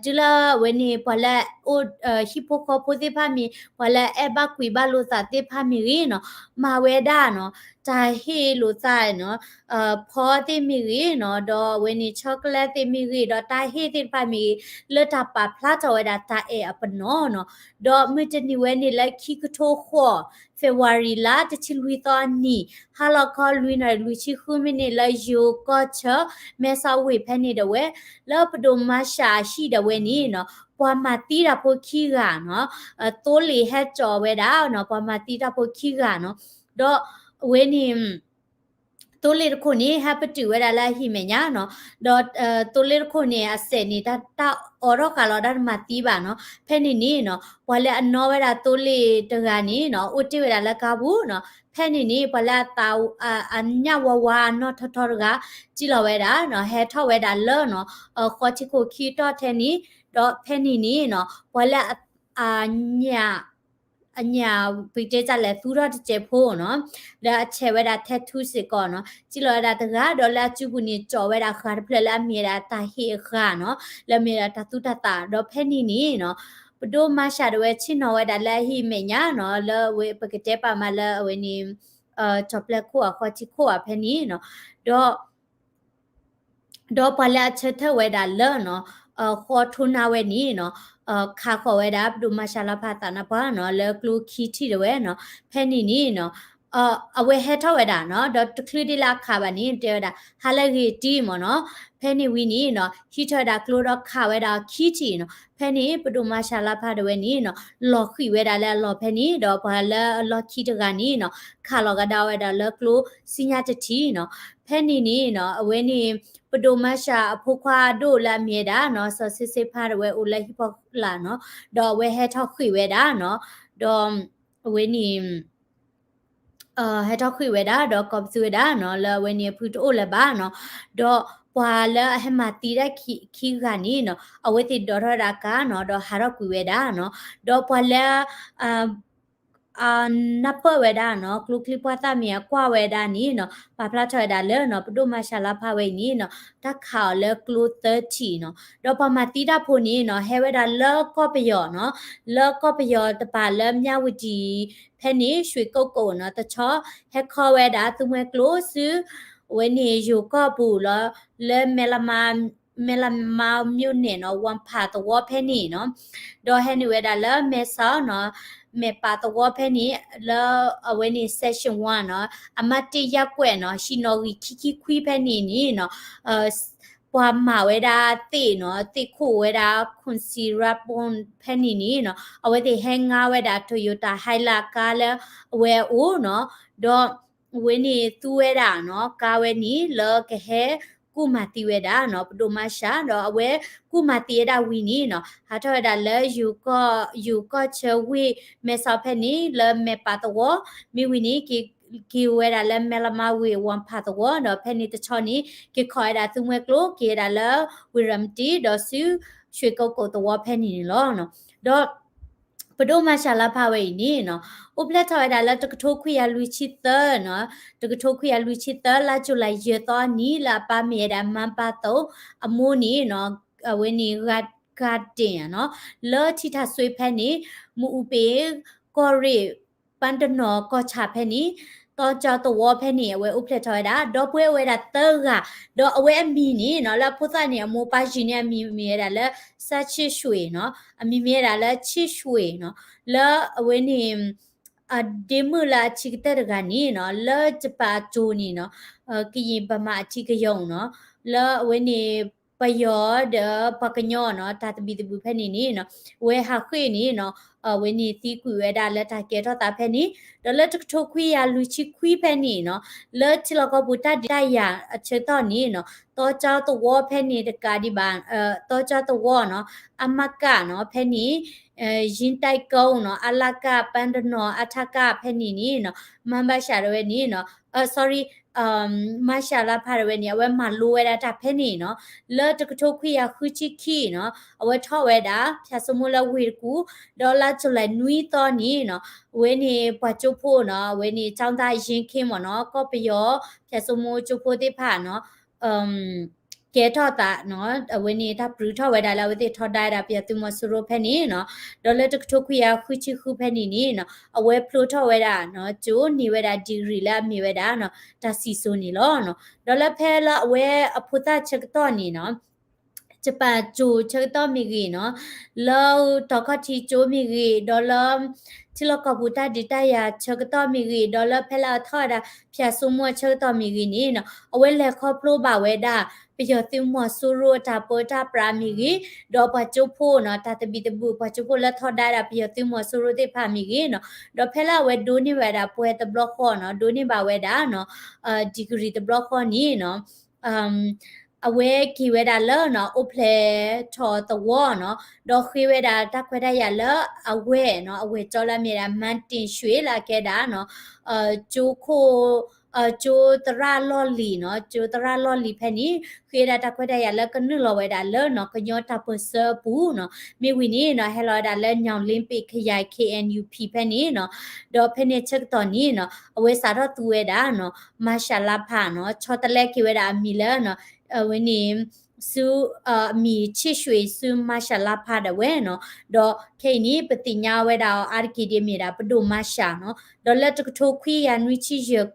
တုၤလၢအဝဲန့ၣ် ပှၤလၢအအိၣ် ဟံၣ်ဖိဃီဖိသ့ၣ်တဖၣ်မ့ၢ် ပှၤလၢအအဲၣ်ဘၣ်ကွံာ်ဘၣ်လိာ်သးသ့ၣ်တဖၣ်မ့ၢ်ဂ့ၤနီၤ မၤဝဲဒၣ်နီၤ တၢ်ဟ့ၣ်လိာ်သးနီၤ ဖီသ့ၣ်မ့ၢ်ဂ့ၤနီၤ, ဒီးအဝဲန့ၣ် chocolate သ့ၣ်မ့ၢ်ဂ့ၤ ဒီးတၢ်ဟ့ၣ်သ့ၣ်တဖၣ်မ့ၢ်ဂ့ၤ လၢတၢ်ပာ်ဖျါထီၣ်ဝဲဒၣ်တၢ်အဲၣ်အပနီၣ်နီၤ, ဒီးမုၢ်တနံၤဝဲန့ၣ်လၢခံကထိဃိး February လါ တဆံလွံၢ်သီအနံၤ ဟါလီၤခီလွံၢ်နၣ်ရံၣ်လွံၢ်ဆံဃုမံးနံး လၢယိၤကီၢ်ဆၢ မဲဆီးဝ့ၢ်ဖဲန့ၣ်ဒၣ်ဝဲ လၢပဒိၣ်မၤရှးအဟံၣ်ဒၣ်ဝဲန့ၣ်နီၤ ပှၤမၤသံတၢ်ဖိခံဂၤနီၤ သိလ့ၣ်ဟဲကၠီၤဝဲဒၣ်နီၤ ပှၤမၤသံတၢ်ဖိခံဂၤနီၤ, ဒီးအဝဲန့ၣ် သိလ့ၣ်တခိၣ်န့ၣ် ဟဲပတုာ်ဝဲဒၣ်လၢအဟံၣ်မဲာ်ညါနီၤ, ဒီးသိလ့ၣ်တခိၣ်န့ၣ် အစဲးန့ၣ် တၢ်အိးထီၣ်ဃာ်လီၤတၢ်တမၤသံဘၣ်နီၤ, ဖဲန့ၣ်န့ၣ်နီၤ ပှၤလၢအနီၣ်ဝဲဒၣ်သိလ့ၣ်တဂၤန့ၣ်နီၤ အိၣ်တ့ၢ်ဝဲဒၣ်လၢကါပူၤနီၤ, ဖဲန့ၣ်န့ၣ် ပှၤလၢအသး အညၣ်ဝါဝါအနီၢ်ထီထီတဂၤ စံၣ်လီၤဝဲဒၣ်နီၤ ဟဲထီၣ်ဝဲဒၣ်လၢနီၤ ဃီထံခိၣ်ခံတီၢ်ထဲန့ၣ်, ဒီးဖဲန့ၣ်န့ၣ်နီၤ ပှၤလၢအ အညၣ် အညၣ်ပကတဲတၢ်လဲၤသူထီၣ်တစဲးဖိနီၤ, လၢအဆဲးဝဲဒၣ် tattoo စ့ၢ်ကီးနီၤ စံၣ်လီၤဝဲဒၣ်တဂၤဒီးလၢအစုပူၤန့ၣ် ကၠီၤဝဲဒၣ်ဃာ်တဖျၢၣ်လၢအမ့ၢ်ဝဲဒၣ်တၢ်ဟ့ၣ်အဃာ်နီၤ လၢအမ့ၢ်ဝဲဒၣ်တၢ်သူတၢ်သၣ် ဒီးဖဲန့ၣ်န့ၣ်နီၤ ပဒိၣ်မၤရှးဒၣ်ဝဲဆ့ၣ်နီၤဝဲဒၣ်လၢအဟံၣ်မဲာ်ညါနီၤ လၢအဝဲပကတဲပာ်မးလၢအဝဲန့ၣ် ကၠီၤပျဲၢ်ခိၣ်အဃီထံခိၣ်အဖဲန့ၣ်နီၤ, ဒီး ဒီးပှၤလၢအဆၢထၢၣ်ဝဲဒၣ်လၢနီၤ ဃီထိနါဝဲန့ၣ်နီၤ ခးဃီၤဝဲဒၣ် ပဒိၣ်မၤရှးလါဖးသးနါပှၢ်နီၤ လၢကျိခံထံၣ်ဒၣ်ဝဲနီၤ ဖဲန့ၣ်န့ၣ်နီၤ အဝဲဟဲထီၣ်ဝဲဒၣ်နီၤ ဒီးတချုးဒ်လၢအခးဘၣ်န့ၣ် တဲဝဲဒၣ် ဟါလၢအဂ့ၤတံၢ်မ့ၢ်နီၤ ဖဲန့ၣ်ဝံၤန့ၣ်နီၤ ဟံးထီၣ်ဝဲဒၣ်ကျိဒီးခးဝဲဒၣ်အခံထံၣ်နီၤ ဖဲန့ၣ် ပဒိၣ်မၤရှးလါဖးဒၣ်ဝဲန့ၣ်နီၤ လီၤဃံၤဝဲဒၣ်လၢအလီၢ်ဖဲန့ၣ် ဒီးပှၤလၢအလီၢ်ခံတဂၤန့ၣ်နီၤ ခးလီၤကဒါဝဲဒၣ်လၢကျိဆူညါတထံၣ်နီၤ ဖဲန့ၣ်န့ၣ်နီၤ အဝဲန့ၣ် ပဒိၣ်မၤရှးအဖိခွါဒိၣ်လၢအမ့ၢ်ဝဲဒၣ်နီၤ စီၤဆ့ဆ့ဖါဒၣ်ဝဲအိၣ်လၢဟံၣ်ဖီလာ်နီၤ ဒီးအဝဲဟဲထီၣ်ဃံၤဝဲဒၣ်နီၤ ဒီး အဝဲန့ၣ် ဟဲထီၣ်ဃံၤဝဲဒၣ် ဒီးကိးပသူဝဲဒၣ်နီၤ လၢအဝဲန့ၣ်အဖုတအိၣ်လၢၤဘၣ်နီၤ ဒီးပှၤလၢအဟဲမၤသံဒၣ်ခံဂၤန့ၣ်နီၤ အဝဲသ့ၣ်ဒိးထီၣ်ဝဲဒၣ်ကါနီၤ ဒီးဟးထီၣ်ကွံာ်ဝဲဒၣ်နီၤ ဒီးပှၤလၢ နၢ်ပၢၢ်ဝဲဒၣ်နီၤ ကျိချံပှၢ်သၣ်မ့ၢ်အကွၢ်ဝဲဒၣ်န့ၣ်နီၤ ပာ်ဖျါထီၣ်ဝဲဒၣ်လၢနီၤ ပဒိၣ်မၤရှးလါဖးဝဲအံၤန့ၣ်နီၤ တၢ်ခးအီၤလၢကျိသၢထံၣ်နီၤ ဒီးပှၤမၤသံတၢ်ဖိန့ၣ်နီၤ ဟဲဝဲဒၣ်လၢကီၢ်ပယီၤနီၤ လၢကီၢ်ပယီၤတပၤလၢမၠၣ်ဝတံၤ ဖဲန့ၣ် ရွှေကုက္ကိုနီၤ တဆီ ဟဲခီဝဲဒၣ်သူမှဲကျိဆူ အဝဲန့ၣ်ယိၤကီၢ်ပူၤလီၤ လၢ မဲၣ်လမါ မဲၣ်လမါမြို့နယ်နီၤ ဝမ်ဖးသဝီဖဲန့ၣ်နီၤ ဒီးဟဲနုာ်ဝဲဒၣ်လၢမဲဆီးနီၤ မဲၣ်ပာ်သဝီဖဲန့ၣ် လၢအဝဲန့ၣ် section oneနီၤ အမှတ်တစ်ရပ်ကွက်နီၤ ဟံၣ်နီၣ်ဂံၢ်ခံဆံခွံဖဲန့ၣ်န့ၣ်နီၤ ပှၤမၤဝဲဒၣ်သ့ၣ်နီၤ သ့ၣ်ခိၣ်ဝဲဒၣ် ခွန်စံရတ်းဘုန်း ဖဲန့ၣ်န့ၣ်နီၤ အဝဲသ့ၣ်ဟဲငါဝဲဒၣ် Toyota Hilux ကါလၢအဝဲအအိၣ်နီၤ ဒီးအဝဲန့ၣ်သူဝဲဒၣ်နီၤ ကါဝဲန့ၣ်လၢကဟဲ အဝဲကူၣ်မၤသံဝဲဒၣ်နီၤ ပဒိၣ်မါရှၤ ဒီးအဝဲကူၣ်မၤသံဝဲဒၣ်ဝံၤန့ၣ်နီၤ ဟးထီၣ်ဝဲဒၣ်လၢ ယိၤကီၢ်ဆၢဝ့ၢ် မဲဆီးဖဲန့ၣ် လၢမဲာ်ပာ်သဝီ မ့ၢ်ဝံၤန့ၣ် က့ၤဝဲဒၣ်လၢမဲလမါဝ့ၢ်ဝီဖးသဝီ ဒီးဖဲန့ၣ်တဆီန့ၣ် က့ၤခီၣ်ဝဲဒၣ်သူမှဲကျိ က့ၤဝဲဒၣ်လၢ ဝ့ၢ်ရၤမတံ ဒီးဆူ ရွှ့ၣ်ကိကိၣ်သဝီဖဲန့ၣ်န့ၣ်လီၤ. ဒီး ပဒိၣ်မါရှၤလါဖးဝဲအံၤန့ၣ်နီၤ အိၣ်ဖျဲၣ်ထီၣ်ဝဲဒၣ်လၢတကထိခွံကယၤလွံၢ်ဆံသၢနီၤ တကထိခွံကယၤလွံၢ်ဆံသၢ လါကၠူၤလါယဲၢ်သီအနံၤ လၢအပၢ်မ့ၢ်ဝဲဒၣ် မါပၢ်သိး အမိၢ်န့ၣ်နီၤ အဝဲန့ၣ် ဂၤတ့ၣ်နီၤ လၢထံထၣ်စွ့ဖဲန့ၣ် မ့ၣ်အူပ့ၤ ကီၢ်ရ့ၣ် ပၢ်တနီၤကီၢ်ဆၣ်ဖဲန့ၣ် တီကၠီသဝီဖဲန့ၣ် အဝဲအိၣ်ဖျဲၣ်ထီၣ်ဝဲဒၣ် ဒီပုၢ်ဝဲၢ်ဝဲဒၣ်သၢဂၤ ဒီးအဝဲအမံၤန့ၣ်နီၤ လၢအဖိသၣ်န့ၣ် အမိၢ်ပၢ်ယုၢ်န့ၢ်အမံၤမ့ၢ်ဝဲဒၣ်လၢ စၢဆ့ၣ်ရွှ့ၣ်နီၤ အမံၤမ့ၢ်ဝဲဒၣ်လၢ ဆ့ၣ်ရွှ့ၣ်နီၤ လၢအဝဲန့ၣ် အဒ့မုၣ်လၢအဆံးကတၢၢ်တဂၤန့ၣ်နီၤ လၢယပၢ်အကၠိန့ၣ်နီၤ ကယံာ်ဘၣ်မးအထံကယီၤနီၤ လၢအဝဲန့ၣ် ပယီၤဒီးပှၤကညီနီၤ တၢ်သဘံၣ်သဘုၣ်ဖဲန့ၣ်န့ၣ်နီၤ အဝဲဟးဃ့ၢ်န့ၣ်နီၤ အဝဲန့ၣ်သံကွံာ်ဝဲဒၣ်လၢတၢ်ကဲထီၣ်သးဖဲန့ၣ် ဒီးလၢတကထိခွံကယၤလွံၢ်ဆံခွံဖဲန့ၣ်နီၤ လၢထံလီၢ်ကီၢ်ပူၤတၢ်ဒုးတၢ်ယၤအဆၢကတီၢ်န့ၣ်နီၤ တီကၠီသဝီဖဲန့ၣ်တကးဒံးဘၣ် တီကၠီသဝီနီၤ အမကနီၤ ဖဲန့ၣ် ယံတၢ်ကိနီၤ အလက ပၢ်တနီၤ အထက ဖဲန့ၣ်န့ၣ်နီၤ မါဘၣ်ရှးဒၣ်ဝဲန့ၣ်နီၤ sorry မါရှၤလါဖးဒၣ်ဝဲန့ၣ် အဝဲမၤလိဝဲဒၣ်တၢ်ဖဲန့ၣ်နီၤ လၢတကထိခွံကယၤဃုဆံခံနီၤ အဝဲထီၣ်ဝဲဒၣ် ဖၠၣ်စိမိၣ်လၢဝ့ၢ်တကူၣ် ဒီးလါကၠူၤလါနွံသီန့ၣ်နီၤ အဝဲန့ၣ်ပှၤကၠိဖိနီၤ အဝဲန့ၣ် ကၠီၣ်တၢ်ယ့ခ့မ့ၢ်နီၤ ကီၢ်ပယီၤ ဖၠၣ်စိမိၣ်ကၠိဖိသ့ၣ်တဖၣ်နီၤ ကဲထီၣ်သးနီၤ အဝဲန့ၣ်တၢ်ပြူးထီၣ်ဝဲဒၣ်လၢအဝဲသ့ၣ်ထီဒါဝဲဒၣ်ပယီၤသုးမီၤစိရိၤဖဲန့ၣ်နီၤ ဒီးလၢတကထိခွံကယၤဃုဆံဃုဖဲန့ၣ်န့ၣ်နီၤ အဝဲဖျိထီၣ်ဝဲဒၣ်နီၤ ကၠိန့ၢ်ဝဲဒၣ် degree လၢအမ့ၢ်ဝဲဒၣ်နီၤ တၢ်စံၣ်စိၤန့ၣ်လီၤနီၤ ဒီးလၢဖဲလၢအဝဲအဖိသၣ်ဆၢကတီၢ်န့ၣ်နီၤ ယပၢ်ကၠိဆၢကတီၢ်မ့ၢ်ဂ့ၤနီၤ လၢတီၤခီၣ်ထံကၠိမ့ၢ်ဂ့ၤ ဒီးလၢ ထံလီၢ်ကီၢ်ပူၤတၢ်ဒုးတၢ်ယၤဆၢကတီၢ်မ့ၢ်ဂ့ၤ ဒီးလၢဖဲလၢအထီၣ်ဝဲဒၣ် ဖၠၣ်စိမိၣ်အဆၢကတီၢ်မ့ၢ်ဂ့ၤန့ၣ်နီၤ အဝဲလဲၤခီဖျိဘၣ်ဝဲဒၣ် ပယီၤသုးမီၤစိရိၤအတၢ်ပၢတၢ်ပြးမ့ၢ်ဂ့ၤ ဒီးပှၤကၠိဖိနီၤ တၢ်သဘံၣ်သဘုၣ် ပှၤကၠိဖိလၢထီဒါဝဲဒၣ်ပယီၤသုးမီၤစိရိၤသ့ၣ်တဖၣ်မ့ၢ်ဂ့ၤနီၤ ဒီးဖဲလၢအဝဲဒိးန့ၢ်ဝဲဒၣ်ပှဲၤတဘျီဃီနီၤ ဒိးန့ၢ်ဘၣ်ဝဲဒၣ်နီၤ degree တဘျီဃီန့ၣ်နီၤ အဝဲက့ၤဝဲဒၣ်လၢနီၤ အိၣ်ဖျဲၣ်ထီၣ်သဝီနီၤ ဒီးဃ့ဝဲဒၣ်တၢ်ခွဲးတၢ်ယာ်လၢအဝဲၢ်နီၤ အဝဲၢ်ကၠီလၢအမ့ၢ်ဒၣ် မါတ့ၢ်ၡွ့ၣ် လၢအကဲဒၣ်နီၤ ကၠိခိၣ် ကၠိသရၣ်လီၢ်လံၤနီၤ ကၠိသရၣ်လီၢ်လံၤဖဲန့ၣ် ဃ့ဝဲဒၣ်တၢ်ခွဲးတၢ်ယာ်လၢကနုာ်လီၤဝဲဒၣ်လၢနီၤ ကညီတၢ်ပၢၢ်ဆၢအပူၤနီၤ မ့ၢ်ဝံၤန့ၣ်နီၤ ဟဲလီၤဝဲဒၣ်လၢ ညောင်လင်းပင် ခရိုင် K N U P ဖဲန့ၣ်နီၤ ဒီးဖဲန့ၣ်ဆၢကတီၢ်န့ၣ်နီၤ အဝဲစးထီၣ်သူဝဲဒၣ်နီၤ မါရှၤလါဖးနီၤ ဆီတလဲက့ၤဝဲဒၣ်အမံၤလၢနီၤ အဝဲန့ၣ် ဆူ အမံၤဆ့ၣ်ၡွ့ၣ်ဆူမါရှၤလါဖးဒၣ်ဝဲနီၤ ဒီးခဲအံၤန့ၣ် ပသ့ၣ်ညါဝဲဒၣ်အီၤအါတက့ၢ်ဒ်အမ့ၢ်ဒၣ် ပဒိၣ်မါရှၤနီၤ ဒီးလၢတကထိခွံကယၤနွံဆံယဲၢ်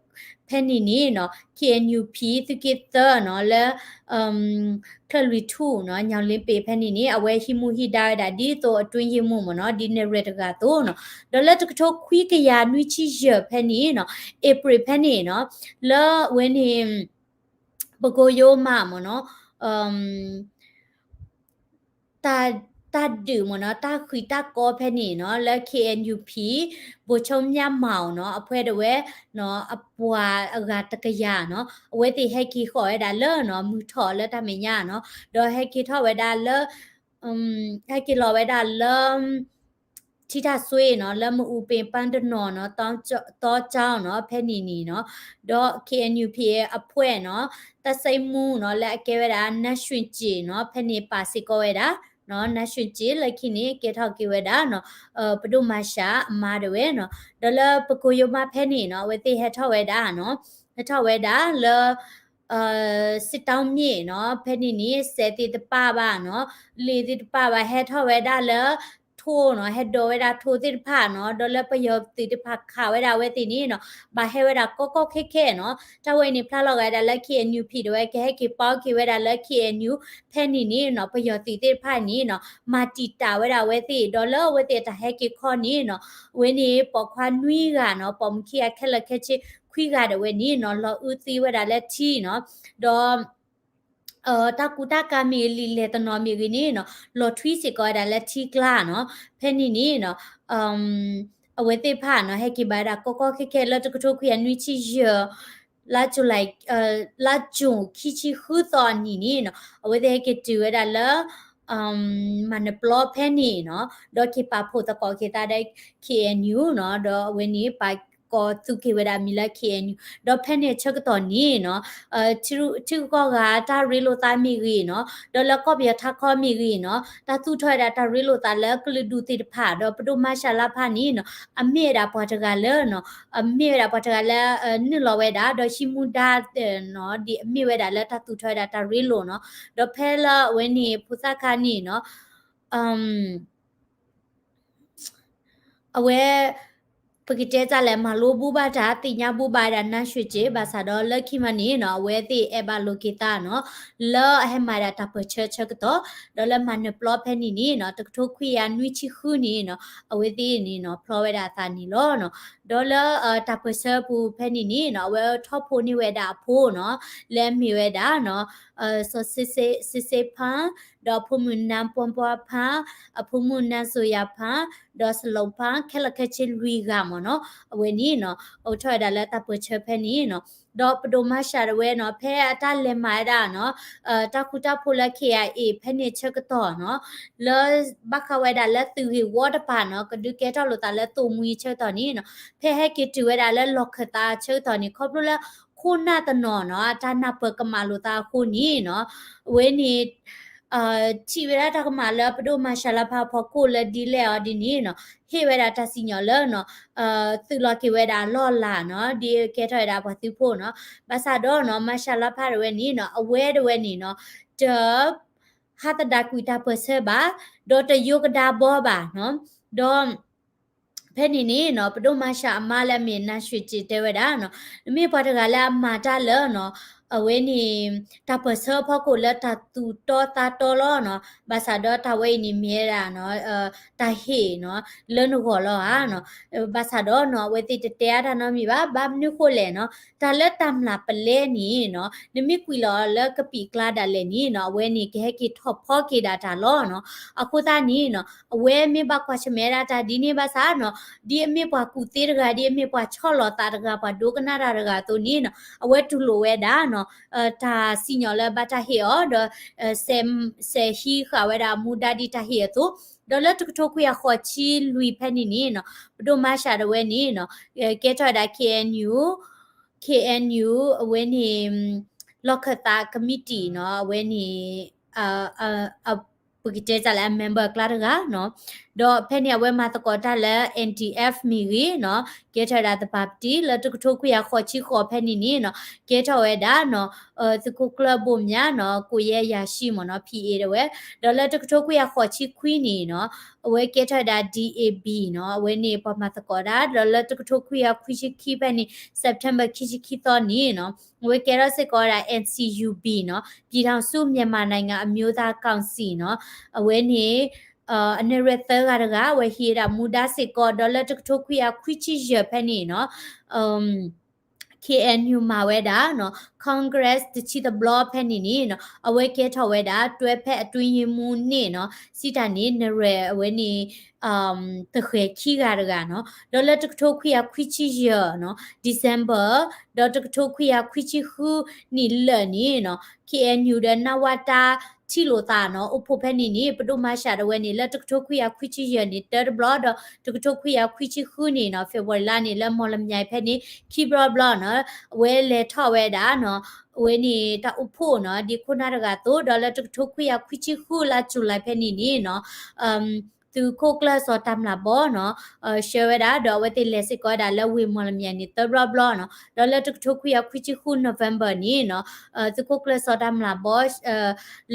ဖဲန့ၣ်န့ၣ်နီၤ K N U P သုးက့သၢနီၤ လၢ ချၢၣ်လွံၢ်ထူၣ်နီၤ ညောင်လင်းပင် ဖဲန့ၣ်န့ၣ် အဝဲဟံးမူဟံးဒါဝဲဒၣ်ဒ်သိးအတွင်းရေးမှူးမ့ၢ်နီၤ ဒ်နဲၣ်ရွဲၣ်တဂၤအသိးနီၤ ဒီးလၢတကထိခွံကယၤနွံဆံယဲၢ်ဖဲန့ၣ်နီၤ April ဖဲန့ၣ်နီၤ လၢအဝဲန့ၣ် ပကိယိမးမ့ၢ်နီၤ တၢ် တၢ်ဒုးမ့ၢ်နီၤ တၢ်ဃံးတၢ်ကီဖဲန့ၣ်နီၤ လၢ K N U P ဗိုလ်ချုပ်မြတ်မောင်နီၤ အဖှဲဒၣ်ဝဲနီၤ အပှၤအဂၤတကယၤနီၤ အဝဲသ့ၣ်ဟဲက့ၤဃီၤဝဲဒၣ်လၢနီၤ မုၢ်ထီၣ်လၢတၢ်မဲာ်ညါနီၤ ဒီးဟဲက့ၤထီၣ်ဝဲဒၣ်လၢ ဟဲက့ၤလီၤဝဲဒၣ်လၢ ထံထၣ်စွ့နီၤ လၢမအူပ့ၤပၢ်တနီၤနီၤ တီကၠီနီၤ ဖဲန့ၣ်န့ၣ်နီၤ ဒီး K N U P အဖှဲနီၤ တၢ်စံးမူနီၤ လၢအကဲဝဲဒၣ် နၢ်ရွှ့ၣ်ကၠ့ၣ်နီၤ ဖဲန့ၣ်ပာ်စ့ၢ်ကီးဝဲဒၣ် နၢ်ရွှ့ၣ်ကၠ့ၣ် လၢခံန့ၣ် ကဲထီၣ်က့ၤဝဲဒၣ်နီၤ ပဒိၣ်မါရှၤအမါဒၣ်ဝဲနီၤ ဒီးလၢပကိယိမးဖဲန့ၣ်နီၤ အဝဲသ့ၣ်ဟဲထီၣ်ဝဲဒၣ်နီၤ ဟဲထီၣ်ဝဲဒၣ်လၢ စစ်တောင်းမြစ်နီၤ ဖဲန့ၣ်န့ၣ် စဲးသ့ၣ်တပၣ်ဘၣ်နီၤ လ့ၣ်သ့ၣ်တပၣ်ဘၣ် ဟဲထီၣ်ဝဲဒၣ်လၢ ထိနီၤ ဟဲဒိးဝဲဒၣ်ထိသ့ၣ်တဖၣ်နီၤ ဒီးလၢပယီၤသုးသ့ၣ်တဖၣ်ခးဝဲဒၣ်အဝဲသ့ၣ်န့ၣ်နီၤ ဘၣ်ဟဲဝဲဒၣ်ကီကီခဲခဲနီၤ တၢ်ဝဲအံၤန့ၣ် ဖျါလီၤဂာ်ဒၣ်လၢ K N U P ဒၣ်ဝဲ ကဟဲက့ၤပီက့ၤဝဲဒၣ်လၢ K N U ဖဲန့ၣ်န့ၣ်နီၤ ပယီၤသုးသ့ၣ်တဖၣ်န့ၣ်နီၤ မၤတံာ်တာ်ဝဲဒၣ်အဝဲသ့ၣ် ဒီးလၢအဝဲသ့ၣ်အတၢ်ဟဲက့ၤခီန့ၣ်နီၤ အဝဲန့ၣ်ပိာ်ခွါနွံဂၤနီၤ ပိာ်မုၣ်ခံဂၤ ခဲလၢာ်ခဲဆ့ခွံဂၤဒၣ်ဝဲန့ၣ်နီၤ လီၤအုးသံဝဲဒၣ်လၢထံနီၤ ဒီး တၢ်ကူတၢ်ကၤမ့ၢ်ဂ့ၤ လံာ်လဲၢ်တနီၤမ့ၢ်ဂ့ၤန့ၣ်နီၤ လီၤထွံစ့ၢ်ကီးဝဲဒၣ်လၢထံကျါနီၤ ဖဲန့ၣ်န့ၣ်နီၤ အဝဲသ့ၣ်တဖၣ်နီၤ ဟဲက့ၤဘၣ်ဝဲဒၣ်ကီကီခဲခဲလၢတကထိခွံကယၤနွံဆံယဲၢ် လါ July လါ June ခံဆံဃုသီအနံၤန့ၣ်နီၤ အဝဲသ့ၣ်ဟဲက့ၤတုၤဝဲဒၣ်လၢ မၤနၢၤပျီဖဲန့ၣ်နီၤ ဒီးက့ၤပာ်ဖှိၣ်သကိးက့ၤသးဒီး K N U နီၤ ဒီးအဝဲန့ၣ်ပာ်ကီၤသူက့ၤဝဲဒၣ်မံၤလၢ K N U ဒီးဖဲန့ၣ်ဆၢကတီၢ်န့ၣ်နီၤ ထံဂုၤကီၢ်ဂၤတၢ်ရ့လိာ်သးမ့ၢ်ဂ့ၤနီၤ ဒီးလၢကီၢ်ပယီၤထးခီမ့ၢ်ဂ့ၤနီၤ တၢ်သူၣ်ထီၣ်ဝဲဒၣ်တၢ်ရ့လိာ်သးလၢကလုာ်ဒူၣ်သ့ၣ်တဖၣ် ဒီးပဒိၣ်မၤရှးလါဖးန့ၣ်နီၤ အမ့ၢ်ဝဲဒၣ်ပှၤတဂၤလၢနီၤ အမ့ၢ်ဝဲဒၣ်ပှၤတဂၤလၢ နုာ်လီၤဝဲဒၣ် ဒီးဟံးမူဒါနီၤ ဒ်အမ့ၢ်ဝဲဒၣ်လၢတၢ်သူၣ်ထီၣ်ဝဲဒၣ်တၢ်ရ့လိာ်နီၤ ဒီးဖဲလၢအဝဲန့ၣ် ဖိသၣ်ခါန့ၣ်နီၤ အဝဲ ပကတဲတၢ်လဲၣ် မၤလိဘူးဘၣ်တၢ် သ့ၣ်ညါဘူးဘၣ်ဒၣ် နါရွှ့ၣ်ကၠ့ၣ် ဘၣ်ဆၣ်ဒီးလၢခံမးန့ၣ်နီၤ အဝဲသ့ၣ်အဲၣ်ဘၣ်လိာ်က့ၤသးနီၤ လၢအဟဲမၤဒၣ်တၢ်ပၢၢ်ဆၢဆၢကတီၢ် ဒီးလၢမၤနၢၤပျီဖဲန့ၣ်န့ၣ်နီၤ တကထိခွံကယၤနွံဆံဃုန့ၣ်နီၤ အဝဲသ့ၣ်န့ၣ်နီၤ ဖျီဝဲဒၣ်အသးန့ၣ်လီၤနီၤ ဒီးလၢတၢ်ပၢၢ်ဆၢပူၤဖဲန့ၣ်န့ၣ်နီၤ အဝဲထီၣ်ဖိန့ၢ်ဝဲဒၣ်အဖိနီၤ လၢအမ့ၢ်ဝဲဒၣ်နီၤ စီၤစ့စ့ဖၣ် ဒီးအဖိမုၣ်နါပှၤပှၤဖၣ် အဖိမုၣ်နါစိၤယၤဖၣ် ဒီးစလိၣ်ဖၣ် ခဲလၢာ်ခဲဆ့လွံၢ်ဂၤမ့ၢ်နီၤ အဝဲန့ၣ်နီၤ အိၣ်ထီၣ်ဝဲဒၣ်လၢတၢ်ပၢၢ်ဆၢဖဲန့ၣ်နီၤ ဒီးပဒိၣ်မၤရှးတဝဲနီၤ ဖဲအတၢ်လဲၤမၤဝဲဒၣ်နီၤ တၢ်ဃူတၢ်ဖိးလၢ K I A ဖဲန့ၣ်ဆၢကတီၢ်နီၤ လၢဘၣ်ဃးဝဲဒၣ်လၢသုးဂ့ၢ်ဝီတပၤနီၤ ကဒုးကဲထီၣ်လိာ်သးလၢသိၣ်မှံဆၢကတီၢ်န့ၣ်နီၤ ဖဲဟဲက့ၤတုၤဝဲဒၣ်လၢလီၢ်ခၢၣ်သးဆၢကတီၢ်န့ၣ် ခီဖျိလၢခိၣ်နၢ်တနီၤနီၤ အတၢ်နၢ်ပၢၢ်ကမၣ်လိာ်သးအဃိန့ၣ်နီၤ အဝဲန့ၣ် ထံၣ်ဝဲဒၣ်တၢ်ကမၣ်လၢပဒိၣ်မၤရှးလါဖးအဖီခိၣ်လၢဒ်လဲၣ်အီၤဒ်န့ၣ်နီၤ ဟ့ၣ်ဝဲဒၣ်တၢ်စံၣ်ညီၣ်လၢနီၤ သုးလီၤက့ၤဝဲဒၣ်အလီၢ်အလၤနီၤ ဒ်ကဲထီၣ်ဝဲဒၣ်ပှၤသုးဖိနီၤ ဘၣ်ဆၣ်ဒီးနီၤ မၤရှးလါဖးတဝဲန့ၣ်နီၤ အဝဲတဝဲန့ၣ်နီၤ တ ဟးသဒၣ်ကွံာ်တၢ်ပၢၢ်ဆၢဘၣ် ဒီးတယိကဒါဘီဘၣ်နီၤ ဒီး ဖဲန့ၣ်န့ၣ်နီၤ ပဒိၣ်မၤရှးအမါလၢအမ့ၢ်နါရွှ့ၣ်ကၠ့ၣ်တဲဝဲဒၣ်နီၤ နမ့ၢ်ပှၤတဂၤလၢအမၤတၢ်လၢနီၤ အဝဲန့ၣ် တၢ်ပၢၢ်ဆၢအဖီခိၣ်လၢတၢ်သူၣ်တီသးတီလီၤနီၤ ဘၣ်ဆၣ်ဒီးတၢ်ဝဲအံၤန့ၣ်မ့ၢ်ဝဲဒၣ်နီၤ တၢ်ဟ့ၣ်နီၤ လၢနဂီၢ်လီၤဧါနီၤ ဘၣ်ဆၣ်ဒီးနီၤ အဝဲသ့ၣ်တတဲအါတၢ်နီတမံၤဘၣ် ဘၣ်မနုၤဃိလဲၣ်နီၤ တၢ်လၢတၢ်မျၢ်ပလဲန့ၣ်နီၤ နမ့ၢ်ကွံာ်လီၤလၢကပံာ်ကျါဒၣ်လဲာ်န့ၣ်နီၤ အဝဲန့ၣ်ကဟဲက့ၤထီၣ်ဖီက့ၤဒၣ်တၢ်လီၤနီၤ အဃိသတးန့ၣ်နီၤ အဝဲမ့ၢ်ဘၣ်ကွၢ်ဆၢၣ်မဲာ်ဒၣ်တၢ်ဒ်န့ၣ်ဘၣ်ဆၣ်နီၤ ဒ်အမ့ၢ်ပှၤကူၣ်သ့တဂၤ ဒ်အမ့ၢ်ပှၤဆီၣ်လီၤသးတဂၤ ပှၤဒိကနၣ်တၢ်တဂၤအသိးန့ၣ်နီၤ အဝဲတူၢ်လိာ်ဝဲဒၣ်နီၤ တၢ်စံၣ်ညီၣ်လၢဘၣ်တၢ်ဟ့ၣ်အီၤ ဒီး စဲးဟံးဃာ်ဝဲဒၣ်အမူဒါဒ်တၢ်ဟ့ၣ်အသိး ဒီးလၢတကထိခွံကယၤဃိးဆံလွံၢ်ဖဲန့ၣ်န့ၣ်နီၤ ပဒိၣ်မၤရှးတဝဲန့ၣ်နီၤ ကဲထီၣ်ဝဲဒၣ် K N U K N U အဝဲန့ၣ် လီၢ်ခၢၣ်သးကမံးတံာ်နီၤ အဝဲန့ၣ် ပကတဲတၢ်လၢအ member အကျါတဂၤနီၤ ဒီးဖဲန့ၣ်အဝဲမၤသကိးတၢ်လၢ N D F မ့ၢ်ဂ့ၤနီၤ ကဲထီၣ်ဝဲဒၣ်သပၢၤပတံၢ် လၢတကထိခွံကယၤဃိးဆံဃိးဖဲန့ၣ်န့ၣ်နီၤ ကဲထီၣ်ဝဲဒၣ်နီၤ သုးခိၣ်ကျၢၢ်ဘိၣ်မၠးနီၤ ကိးယဲၢ်ယၤၡံမ့ၢ်နီၤ P A တဝဲ ဒီးလၢတကထိခွံကယၤဃိးဆံခွံန့ၣ်နီၤ အဝဲကဲထီၣ်ဝဲဒၣ် D A B နီၤ အဝဲန့ၣ်ပှၤမၤသကိးတၢ် ဒီးလၢတကထိခွံကယၤခွံဆံခံဖဲန့ၣ် September ခံဆံခံသီန့ၣ်နီၤ အဝဲကဲထီၣ်စ့ၢ်ကီးဝဲဒၣ် N C U B နီၤ ပြည်ထောင်စုမြန်မာနိုင်ငံအမျိုးသားကောင်စီ နီၤ အဝဲန့ၣ် အနဲၣ်ရွဲၣ်သၢဂၤတဂၤ အဝဲဟံးဝဲဒၣ်မူဒါစ့ၢ်ကီး ဒီးလၢတကထိခွံကယၤခွံဆံယဲၢ်ဖဲန့ၣ်နီၤ K N U မၤဝဲဒၣ်နီၤ Congress တဆံတဘျီဖဲန့ၣ်န့ၣ်နီၤ အဝဲကဲထီၣ်ဝဲဒၣ် တွဲဖက်အတွင်းရေးမှူးန့ၣ်နီၤ စံးတၢ်န့ၣ် နဲၣ်ရွဲၣ်အဝဲန့ၣ် သဃဲၤခံဂၤတဂၤနီၤ ဒီးလၢတကထိခွံကယၤခွံဆံယဲၢ်နီၤ December ဒီးတကထိခွံကယၤခွံဆံဃုနံၣ်လၢာ်န့ၣ်နီၤ K N U ဒီး နဝတ ထံၣ်လိာ်သးနီၤ အိၣ်ဖှိၣ်ဖဲန့ၣ်န့ၣ် ပဒိၣ်မၤရှးတဝဲန့ၣ် လၢတကထိခွံကယၤခွံဆံယဲၢ်န့ၣ် တၢတဘျီ ဒီးတကထိခွံကယၤခွံဆံဃုန့ၣ်နီၤ February လါန့ၣ် လၢမီၢ်လမၠဲၣ်ဖဲန့ၣ် ခံဘျီဘျီနီၤ အဝဲလဲၤထီၣ်ဝဲဒၣ်နီၤ အဝဲန့ၣ်တၢ်အိၣ်ဖှိၣ်နီၤ ဒ်ခိၣ်နၢ်တဂၤအသိး ဒီးလၢတကထိခွံကယၤခွံဆံဃုလါ July ဖဲန့ၣ်န့ၣ်နီၤ သုးခိၣ်ကျၢၢ်စီၤတၢ်မျၢ်ဘီနီၤ ဆှၢဝဲဒၣ် ဒီးအဝဲသ့ၣ်လဲၤစ့ၢ်ကီးဝဲဒၣ်လၢဝ့ၢ်မီၢ်လမၠဲၣ်န့ၣ် သၢဘျီဘျီနီၤ ဒီးလၢတကထိခွံကယၤခွံဆံဃု November န့ၣ်နီၤ သုးခိၣ်ကျၢၢ်စီၤတၢ်မျၢ်ဘီ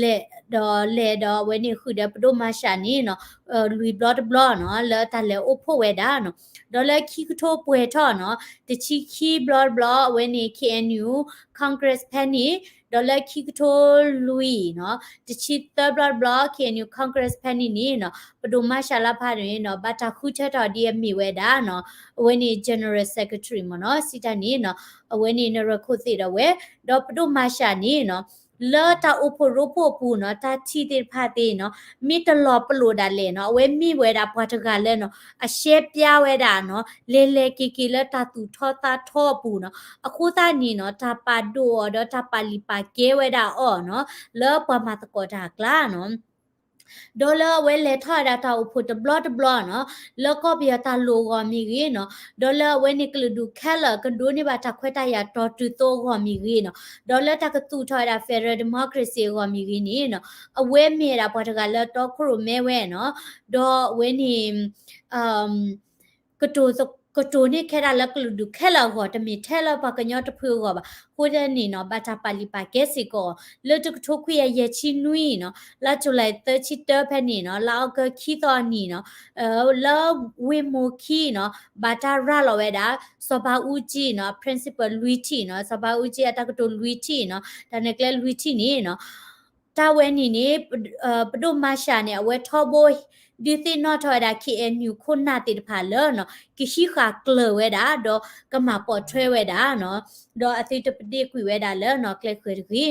လဲၤဒီးလဲၤဒီးအဝဲန့ၣ်ဃုာ်ဒီးပဒိၣ်မၤရှးန့ၣ်နီၤ လွံၢ်ဘျီတဘျီနီၤ လၢတၢ်လဲၤအိၣ်ဖှိၣ်ဝဲဒၣ်နီၤ ဒီးလၢခံကထိပှဲၤထီၣ်နီၤ တဆံခံဘျီတဘျီ အဝဲန့ၣ် K N U Congress ဖဲန့ၣ် ဒီးလၢခံကထိလွံၢ်နီၤ တဆံသၢဘျီတဘျီ K N U Congress ဖဲန့ၣ်န့ၣ်နီၤ ပဒိၣ်မၤရှးလါဖးန့ၣ်နီၤ ဘၣ်တၢ်ဃုထၢထီၣ်ဒ်အမ့ၢ်ဝဲဒၣ်နီၤ အဝဲန့ၣ် General Secretary မ့ၢ်နီၤ စံးတၢ်န့ၣ်နီၤ အဝဲန့ၣ်နရၢၢ်ခိၣ်သ့ၣ်ဒီးဝဲ ဒီးပဒိၣ်မၤရှးန့ၣ်နီၤ လၢတၢ်အိၣ်ဖှိၣ်ရိဖှိၣ်အပူၤနီၤ တၢ်ထံၣ်သ့ၣ်တဖၣ်သ့ၣ်နီၤ မ့ၢ်တလီၤပလိာ်ဒၣ်လဲာ်နီၤ အဝဲမ့ၢ်ဝဲဒၣ်ပှၤတဂၤလၢနီၤ အရှဲပျါဝဲဒၣ်နီၤ လဲၤလဲၤက့ၤက့ၤလၢတၢ်သူၣ်ထီၣ်သးထီအပူၤနီၤ အဃိသတးန့ၣ်နီၤ တၢ်ပာ်ဒိၣ်အီၤဒီးတၢ်ပာ်လံာ်ပာ်ကဲဝဲဒၣ်အီၤနီၤ လၢပှၤမၤသကိးတၢ်အကျါနီၤ ဒီးလၢအဝဲလဲၤထီၣ်ဝဲဒၣ်တၢ်အိၣ်ဖှိၣ်တဘျီတဘျီနီၤ လၢကီၢ်ပယီၤတၢ်လိၣ်အဂီၢ်မ့ၢ်ဂ့ၤနီၤ ဒီးလၢအဝဲန့ၣ်ကလုာ်ဒူၣ်ခဲလၢာ်ကဒိးန့ၢ်ဘၣ်တၢ်ခွဲးတၢ်ယာ်တီၤတုၤသိအဂီၢ်မ့ၢ်ဂ့ၤနီၤ ဒီးလၢတၢ်ကသူၣ်ထီၣ်ဝဲဒၣ် federal democracy အဂီၢ်မ့ၢ်ဂ့ၤန့ၣ်နီၤ အဝဲမ့ၢ်ဝဲဒၣ်ပှၤတဂၤလၢတီခိၣ်ရိၣ်မဲဝဲနီၤ ဒီးအဝဲန့ၣ် ကတိၤသ- ကတိၤန့ၢ်ခဲဒၣ်လၢကလုာ်ဒူၣ်ခဲလၢာ်အဂီၢ် တမ့ၢ်ထဲလၢပှၤကညီတဖုအဂီၢ်ဘၣ်. အဃိန့ၣ်နီၤ ဘၣ်တၢ်ပာ်လံာ်ပာ်ကဲစ့ၢ်ကီး လၢတကထိခွံကယၤယဲၢ်ဆံနွံနီၤ လါ July သၢဆံတၢဖဲန့ၣ်နီၤ လါအီကူးခံသီအနံၤနီၤ လၢဝ့ၢ်မိၢ်ခံနီၤ ဘၣ်တၢ်ရၤလီၤဝဲဒၣ် စီၤဘးအူကၠံနီၤ principle လွံၢ်ထံၣ်နီၤ စီၤဘးအူကၠံအတၢ်ကတိၤလွံၢ်ထံၣ်နီၤ တၢ်နဲၣ်ကျဲလွံၢ်ထံၣ်န့ၣ်နီၤ တၢ်ဝဲန့ၣ်န့ၣ် ပဒိၣ်မၤရှးန့ၣ် အဝဲထီဘိ ဒုးသ့ၣ်နီၣ်ထီၣ်ဝဲဒၣ် KNU ခိၣ်နၢ်သ့ၣ်တဖၣ်လၢနီၤ ကဟံးဃာ်ကျၢၤဝဲဒၣ် ဒီးကမၤပိာ်ထွဲဝဲဒၣ်နီၤ ဒီးအသုတပဒ့ကွံာ်ဝဲဒၣ်လၢနီၤ ကျဲဃၢၤ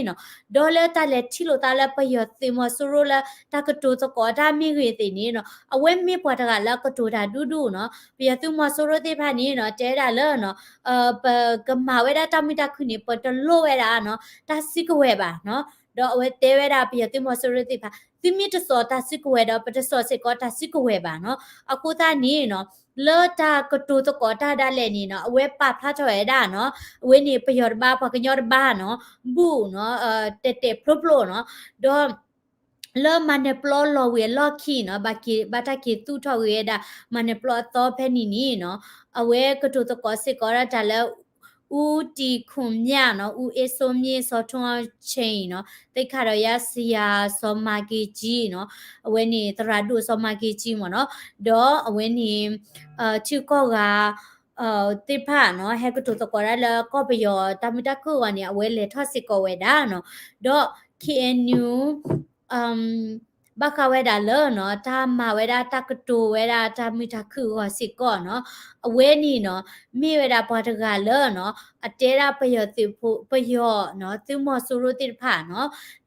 တဂ့ၤနီၤ ဒီးလၢတၢ်လဲၤထံၣ်လိာ်သးလၢပယီၤသုးမီၤစိရိၤလၢ တၢ်ကတိၤသကိးတၢ်မ့ၢ်ဂ့ၤသ့ၣ်န့ၣ်နီၤ အဝဲမ့ၢ်ပှၤတဂၤလၢအကတိၤတၢ်ဒူဒူနီၤ ပယီၤသုးမီၤစိရိၤသ့ၣ်တဖၣ်န့ၣ်နီၤ တဲဝဲဒၣ်လၢနီၤ ပကမၤဝဲဒၣ်တၢ်မုာ်တၢ်ခုၣ်န့ၣ် ပတလိၣ်ဝဲဒၣ်နီၤ တၢ်စုကဝဲၤဘၣ်နီၤ ဒီးအဝဲတဲဝဲဒၣ်ပယီၤသုးမီၤစိရိၤသ့ၣ်တဖၣ် သုမ့ၢ်တစိာ်တၢ်စုကဝဲၤဒီး ပတစိာ်စ့ၢ်ကီးတၢ်စုကဝဲၤဘၣ်နီၤ အဃိသတးန့ၣ်နီၤ လၢတၢ်ကတိၤသကိးတၢ်ဒၣ်လဲာ်န့ၣ်နီၤ အဝဲပာ်ဖျါထီၣ်ဝဲဒၣ်နီၤ အဝဲန့ၣ်ပယီၤတဘၣ် ပှၤကညီတဘၣ်နီၤ ဘူးနီၤ တဲာ်တဲာ်ဖျိဖျိနီၤ ဒီး လၢမၤနၢၤပျီလီၤဝံၤအလီၢ်ခံနီၤ ဘၣ်က့ၤ ဘၣ်တၢ်က့ၤသူၣ်ထီၣ်ဂ့ၤဝဲဒၣ် မၤနၢၤပျီအသီဖဲန့ၣ်န့ၣ်နီၤ အဝဲကတိၤသကိးစ့ၢ်ကီးဒၣ်တၢ်လၢ ဦးတီခွန်မြတ်နီၤ ဦးအေးစိုးမြင့် စီၤထွန်းအောင်ချစ်နီၤ သိက္ခာတော်ရဆရာ စီၤမၤက့ကၠံနီၤ အဝဲန့ၣ်သရၣ်ဒိၣ်စီၤမၤက့ကၠံမ့ၢ်နီၤ ဒီးအဝဲန့ၣ် ထံကီၢ်ဂၤ သ့ၣ်တဖၣ်နီၤ ဟဲကတိၤသကိးဒၣ်လၢကီၢ်ပယီၤတၢ်မုာ်တၢ်ခုၣ်အဂီၢ်န့ၣ် အဝဲလဲၤထီၣ်စ့ၢ်ကီးဝဲဒၣ်နီၤ ဒီး KNU ဘၣ်ဃးဝဲဒၣ်လၢနီၤ တၢ်မၤဝဲဒၣ်တၢ်ကတိၤဝဲဒၣ်တၢ်မုာ်တၢ်ခုၣ်အဂီၢ်စ့ၢ်ကီးနီၤ အဝဲန့ၣ်နီၤ မ့ၢ်ဝဲဒၣ်ပှၤတဂၤလၢနီၤ အတဲဒၣ်ပယီၤသုးဖိ ပယီၤနီၤ သုးမီၤစိရိၤသ့ၣ်တဖၣ်နီၤ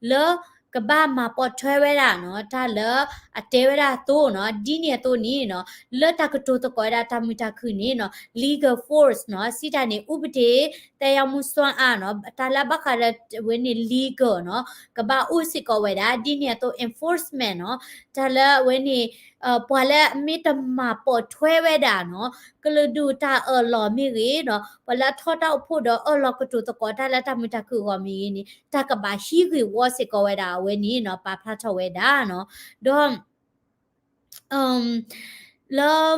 လၢကဘၣ်မၤပိာ်ထွဲဝဲဒၣ်နီၤ တၢ်လၢအတဲဝဲဒၣ်အသိးနီၤ ဒ်န့ၣ်အသိးန့ၣ်နီၤ လၢတၢ်ကတိၤသကိးဝဲဒၣ်တၢ်မုာ်တၢ်ခုၣ်န့ၣ်နီၤ legal force နီၤ စံးတၢ်န့ၣ် ဥပဒေ သက်ရောက်မှုစွမ်းအားနီၤ တၢ်လၢဘၣ်ဃးဒီးဝဲန့ၣ် legal နီၤ ကဘၣ်အိၣ်စ့ၢ်ကီးဝဲဒၣ် ဒ်န့ၣ်အသိး enforcement နီၤ တၢ်လၢအဝဲန့ၣ် ပှၤလၢအမ့ၢ်တမၤပိာ်ထွဲဝဲဒၣ်နီၤ ကလုာ်ဒူၣ်တၢ်အၢၣ်လီၤမ့ၢ်ဂ့ၤနီၤ ပှၤလၢအထီၣ်တၢ်အိၣ်ဖှိၣ်ဒီးအၢၣ်လီၤကတိၤသကိးတၢ်လၢတၢ်မုာ်တၢ်ခုၣ်အဂီၢ်မ့ၢ်ဂ့ၤန့ၣ် တၢ်ကဘၣ်ဟံးဂ့ၢ်ဝီစ့ၢ်ကီးဝဲဒၣ်အဝဲန့ၣ်နီၤ ပာ်ဖျါထီၣ်ဝဲဒၣ်နီၤ ဒီး လၢ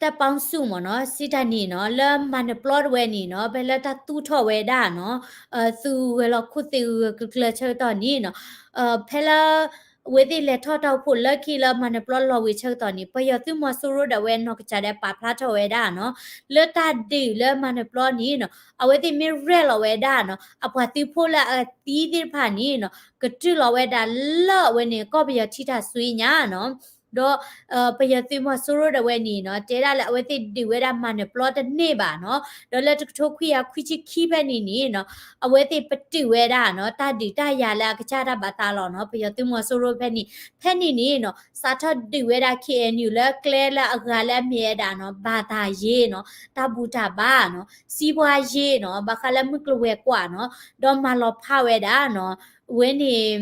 တပ်ပေါင်းစု မ့ၢ်နီၤ စံးတၢ်န့ၣ်နီၤ လၢမၤနၢၤပျီတဝဲန့ၣ်နီၤ ဖဲလၢတၢ်သူၣ်ထီၣ်ဝဲဒၣ်နီၤ သုးဂဲၤလီၤခိၣ်သ့ၣ်ဂၢၢ်ဂၢၢ်ကျၢၤကျၢၤဆၢကတီၢ်န့ၣ်နီၤ ဖဲလၢ အဝဲသ့ၣ်လဲၤထီၣ်တၢ်အိၣ်ဖှိၣ်လၢခံလၢမၤနၢၤပျီလီၤဝံၤဆၢကတီၢ်န့ၣ် ပယီၤသုးမီၤစိရိၤဒၣ်ဝဲနီၢ်ကစၢ်ဒၣ်ပာ်ဖျါထီၣ်ဝဲဒၣ်နီၤ လၢတၢ်ဒုးလၢမၤနၢၤပျီန့ၣ်နီၤ အဝဲသ့ၣ်မ့ၢ်ရဲၣ်လီၤဝဲဒၣ်နီၤ အပှၤသုးဖိလၢအသံသ့ၣ်တဖၣ်န့ၣ်နီၤ ကတုၤလီၤဝဲဒၣ်လၢအဝဲန့ၣ် ကီၢ်ပယီၤထံတၢ်စွံညါနီၤ ဒီး ပယီၤသုးမီၤစိရိၤဒၣ်ဝဲန့ၣ်နီၤ တဲဒၣ်လၢအဝဲသ့ၣ်ဒုးဝဲဒၣ်မၤနၢၤပျီတန့ၢ်ဘၣ်နီၤ ဒီးလၢတကထိခွံကယၤခွံဆံခံဖဲန့ၣ်န့ၣ်နီၤ အဝဲသ့ၣ်ပတုာ်ဝဲဒၣ်နီၤ တၢ်ဒုးတၢ်ယၤလၢအကစၢ်တၢ်ဘၣ်သးလီၤနီၤ ပယီၤသုးမီၤစိရိၤဖဲန့ၣ် ဖဲန့ၣ်န့ၣ်နီၤ စးထီၣ်ဒုးဝဲဒၣ် KNU လၢကျဲလၢအဂၤလၢအမ့ၢ်ဝဲဒၣ်နီၤ ဘၣ်တၢ်ယ့နီၤ တၢ်ဘူၣ်တၢ်ဘါနီၤ စံးပှၤယ့နီၤ ဘၣ်ဃးလၢမုၢ်ကျိၤဝဲၤကွာ်နီၤ ဒီးမၤလီၤဖးဝဲဒၣ်နီၤ အဝဲန့ၣ်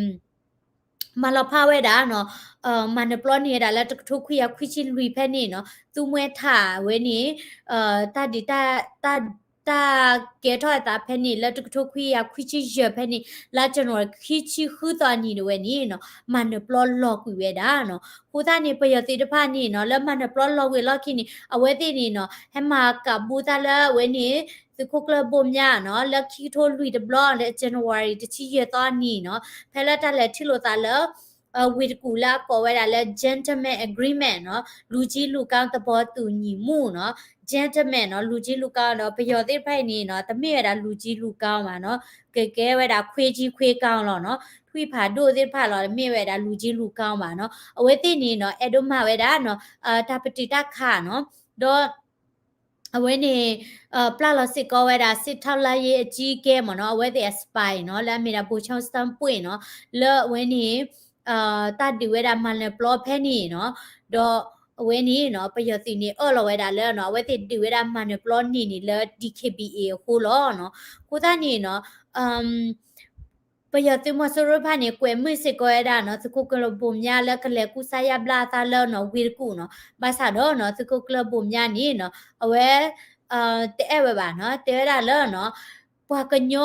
မၤလီၤဖးဝဲဒၣ်နီၤ မၤနၢၤပျီန့ၣ်ဝဲဒၣ်လၢတကထိခွံကယၤခွံဆံလွံၢ်ဖဲန့ၣ်နီၤ သူမှဲထၣ်ဝဲန့ၣ် တၢ်ဒုး တၢ်ကဲထီၣ်အသးဖဲန့ၣ် လၢတကထိခွံကယၤခွံဆံယဲၢ်ဖဲန့ၣ် လါ January ခံဆံဃုသီအနံၤဒၣ်ဝဲန့ၣ်နီၤ မၤနၢၤပျီလီၤကွံာ်ဝဲဒၣ်နီၤ အဃိသတးန့ၣ် ပယီၤသုးတဖၣ်န့ၣ်နီၤ လၢမၤနၢၤပျီလီၤဝံၤအလီၢ်ခံန့ၣ် အဝဲသ့ၣ်န့ၣ်နီၤ ဟဲမၤကးဘူးသးလၢအဝဲန့ၣ် သုးခိၣ်ကျၢၢ်ဘိၣ်မၠၣ်နီၤ လၢခံကထိလွံၢ်တဘျီ လၢ January တဆံယဲၢ်သီအနံၤနီၤ ဖဲလၢတၢ်လဲၤထံၣ်လိာ်သးလၢ ဝ့ၢ်တကူၣ်လၢအကိးဝဲဒၣ်လၢ gentleman agreement နီၤ လူကြီးလူကောင်းသဘောတူညီမှုနီၤ gentleman နီၤ လူကြီးလူကောင်း ဒီးပယီၤသ့ၣ်တဖၣ်အံၤန့ၣ်နီၤ တမ့ၢ်ဝဲဒၣ် လူကြီးလူကောင်း ဘၣ်နီၤ ကကဲဝဲဒၣ် ခွေးကြီးခွေးကောင်း လီၤနီၤ ထွံၣ်ဖးဒိၣ်သ့ၣ်တဖၣ်လီၤ တမ့ၢ်ဝဲဒၣ် လူကြီးလူကောင်း ဘၣ်နီၤ အဝဲသ့ၣ်န့ၣ်နီၤ အဲၣ်ဒိးမၤဝဲဒၣ်နီၤ တၢ်ပတုာ်တၢ်ခးနီၤ ဒီး အဝဲန့ၣ် ပျၢ်လီၤစ့ၢ်ကီးဝဲဒၣ် စစ်ထောက်လှမ်းရေးအကြီးအကဲမ့ၢ်နီၤ, အဝဲသ့ၣ်အ spy နီၤ, လၢအမ့ၢ်ဒၣ် ဗိုလ်ချုပ် စန်းပွင့် နီၤ, လၢအဝဲန့ၣ် တၢ်ဒုးဝဲဒၣ်မၤနၢၤပျီဖဲန့ၣ်နီၤ, ဒီးအဝဲန့ၣ်နီၤ ပယီၤသုးန့ၣ်အၢၣ်လီၤဝဲဒၣ်လၢနီၤ အဝဲသ့ၣ်ဒုးဝဲဒၣ်မၤနၢၤပျီန့ၢ်န့ၣ်လၢ ဒီး ခ့ဘံၣ်အ့ၣ် အဃိလီၤနီၤ. အဃိသတးန့ၣ်နီၤ ပယီၤသုးမီၤစိရိၤတဖၣ်န့ၣ် ကွဲးမုာ်စ့ၢ်ကီးဝဲဒၣ်နီၤ သုးခိၣ်ကျၢၢ်ဘိၣ်မၠါလၢကလဲၤကူစါယါဘျါအသးလၢနီၤ ဝ့ၢ်တကူၣ်နီၤ. ဘၣ်ဆၣ်ဒီးနီၤ သုးခိၣ်ကျၢၢ်ဘိၣ်မၠါန့ၣ်နီၤ အဝဲ တအဲၣ်ဝဲဘၣ်နီၤ, တဲဝဲဒၣ်လၢနီၤ ပှၤကညီ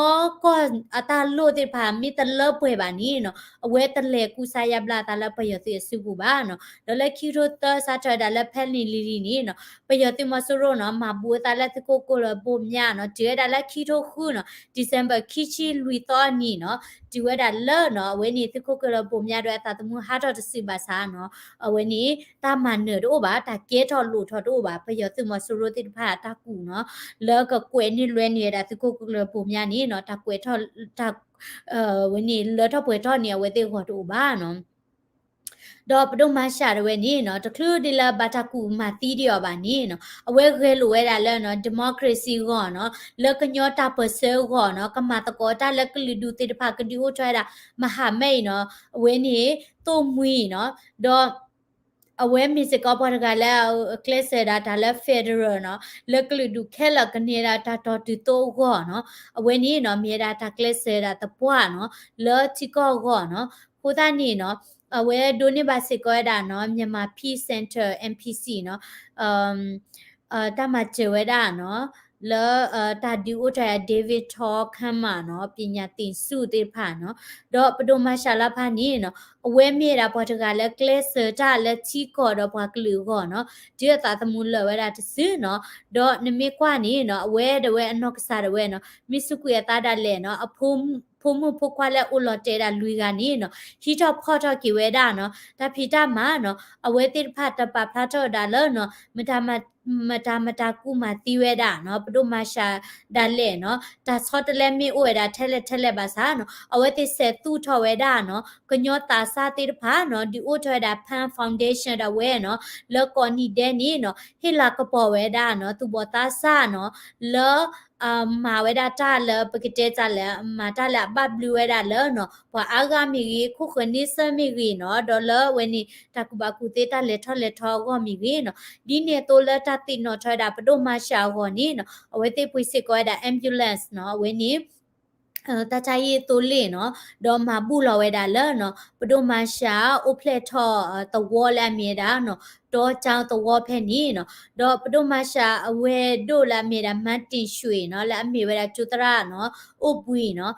ကီၢ်အတၢ်လိၣ်သ့ၣ်တဖၣ် မ့ၢ်တလၢပှဲၤဘၣ်န့ၣ်နီၤ အဝဲတလဲၤကူစါယါဘျါအသးလၢပယီၤသုးအစုပူၤဘၣ်နီၤ. ဒီးလၢခံကထိသၢ စးထီၣ်ဝဲဒၣ်လၢဖဲန့ၣ်လံၤလံၤန့ၣ်နီၤ ပယီၤသုးမီၤစိရိၤနီၤ မၤဘူးအသးလၢသုးခိၣ်ကျၢၢ်ဘိၣ်မၠါနီၤ တုၤဝဲဒၣ်လၢခံကထိဃုနီၤ December ခံဆံလွံၢ်သီအနံၤနီၤ တုၤဝဲဒၣ်လၢနီၤ အဝဲန့ၣ်သုးခိၣ်ကျၢၢ်ဘိၣ်မၠါဒီးအသးသမူဟးထီၣ်တစုဘၣ်ဆၣ်နီၤ အဝဲန့ၣ် တၢ်မၤနၢၤတအိၣ်ဘၣ်, တၢ်ကဲထီၣ်လိၣ်ထီၣ်တအိၣ်ဘၣ်, ပယီၤသုးမီၤစိရိၤသ့ၣ်တဖၣ်အတၢ်ကူၣ်နီၤ လၢကကွဲးန့ၢ်လွဲန့ၢ်ဝဲဒၣ်သုးခိၣ်ကျၢၢ်ဘိၣ်မၠါန့ၣ်နီၤ တၢ်ကွဲးထီၣ် တၢ် ဝဲန့ၣ် လၢထီၣ်ပှဲၤထီၣ်န့ၣ် အဝဲသ့ၣ်ဂီၢ်တအိၣ်ဘၣ်နီၤ. ဒီးပဒိၣ်မၤရှးတဝဲန့ၣ်နီၤ တချုးဒ်လၢဘၣ်တၢ်ကူၣ်မၤသံဒံးအီၤဘၣ်န့ၣ်နီၤ အဝဲဂဲၤလိာ်ဝဲဒၣ်လၢနီၤ democracy အဂီၢ်နီၤ လၢကညီတၢ်ပၢၢ်ဆၢအဂီၢ်နီၤ ကမၤသကိးတၢ်လၢကလုာ်ဒူၣ်သ့ၣ်တဖၣ် ကဒုးအိၣ်ထီၣ်ဝဲဒၣ် မဟာမိတ် နီၤ အဝဲန့ၣ် သိၣ်မှံနီၤ ဒီး အဝဲမ့ၢ်စ့ၢ်ကီးပှၤတဂၤလၢအကျဲးစၢးဒၣ်တၢ်လၢ federal နီၤ လၢကလုာ်ဒူၣ်ခဲလၢာ်ကန့ၢ်ဝဲဒၣ်တၢ်တီၤတုၤသိအဂီၢ်နီၤ အဝဲန့ၣ်နီၤ မ့ၢ်ဝဲဒၣ်တၢ်ကျဲးစၢးဒၣ်သပှၢ်နီၤ လၢထံကီၢ်အဂီၢ်နီၤ အဃိသတးန့ၣ်နီၤ အဝဲဒိးန့ၢ်ဘၣ်စ့ၢ်ကီးဝဲဒၣ်နီၤ Myanmar Peace Center, M P C နီၤ တၢ်မၤစၢၤဝဲဒၣ်နီၤ လၢ တၢ်ဒုးအိၣ်ထီၣ်ဝဲဒၣ် David Tho Kama နီၤ ပညာသင်ဆု သ့ၣ်တဖၣ်နီၤ ဒီးပဒိၣ်မၤရှးလါဖးန့ၣ်နီၤ အဝဲမ့ၢ်ဝဲဒၣ်ပှၤတဂၤလၢကျဲးစၢးတၢ်လၢထံကီၢ်ဒီးပှၤကလုာ်အဂီၢ်နီၤ တုၤအသးသမူလၢာ်ဝဲဒၣ်တစုနီၤ ဒီးနမ့ၢ်ကွၢ်န့ၣ်နီၤ အဝဲဒၣ်ဝဲအနီၢ်ကစၢ်ဒၣ်ဝဲနီၤ မ့ၢ်စူးကွံာ်အသးဒၣ်လဲာ်နီၤ အဖိ ဖိမုၣ်ဖိခွါလၢအိၣ်လီၤတဲာ်ဒၣ်လွံၢ်ဂၤန့ၣ်နီၤ ဟံးထီၣ်ဖီၣ်ထီၣ်က့ၤဝဲဒၣ်နီၤ တၢ်ဖံးတၢ်မၤနီၤ အဝဲသ့ၣ်တဖၣ်တပာ်ဖျါထီၣ်ဝဲဒၣ်လၢနီၤ မတၤမတၤကူၣ်မၤသံဝဲဒၣ်နီၤ ပဒိၣ်မၤရှးဒၣ်လဲာ်နီၤ တၢ်ဆီတလဲမ့ၢ်အိၣ်ဝဲဒၣ်ထဲလဲၣ်ထဲလဲၣ်ဘၣ်ဆၣ်နီၤ အဝဲသ့ၣ်ဆဲးသူၣ်ထီၣ်ဝဲဒၣ်နီၤ ကညီသးစၢ်သ့ၣ်တဖၣ်နီၤ ဒုးအိၣ်ထီၣ်ဝဲဒၣ် Pan Foundation ဒၣ်ဝဲနီၤ လၢကိးနံၤဒဲးန့ၣ်နီၤ ဟ့ၣ်လၤကပီၤဝဲဒၣ်နီၤ သူၣ်ဘီၣ်သးစၢ်နီၤ လၢ မၤဝဲဒၣ်တၢ်လၢပကတဲတၢ်လဲၣ် မၤတၢ်လၢအဘၣ်ဘျုးဝဲဒၣ်လၢနီၤ ပှၤအါဂၤမ့ၢ်ဂ့ၤ ခိၣ်ဃၢၤန့ဆၢၣ်မ့ၢ်ဂ့ၤနီၤ ဒီးလၢအဝဲန့ၣ် တၢ်ကူၣ်ဘၣ်ကူၣ်သ့တၢ်လဲၤထီၣ်လဲၤထီအဂီၢ်မ့ၢ်ဂ့ၤနီၤ ဒ်န့ၣ်အသိးလၢတၢ်သ့ၣ်နီၣ်ထီၣ်ဝဲဒၣ်ပဒိၣ်မၤရှးအဂီၢ်န့ၣ်နီၤ အဝဲသ့ၣ်ပှ့ၤစ့ၢ်ကီးဝဲဒၣ် ambulance နီၤ အဝဲန့ၣ် တၢ်ဆါဟံၣ်သိလ့ၣ်နီၤ ဒီးမၤဘူၣ်လီၤဝဲဒၣ်လၢနီၤ ပဒိၣ်မၤရှးအိၣ်ဖျဲၣ်ထီၣ်သဝီလၢအမ့ၢ်ဝဲဒၣ်နီၤ တီကၠီသဝီဖဲန့ၣ်နီၤ ဒီးပဒိၣ်မၤရှးအဝဲၢ်ဒိၣ်လၢအမ့ၢ်ဝဲဒၣ် မၢတ့ၣ်ရွှ့ၣ်နီၤ လၢအမ့ၢ်ဝဲဒၣ်ကၠိသရၣ်နီၤ အိၣ်ဘှံးနီၤ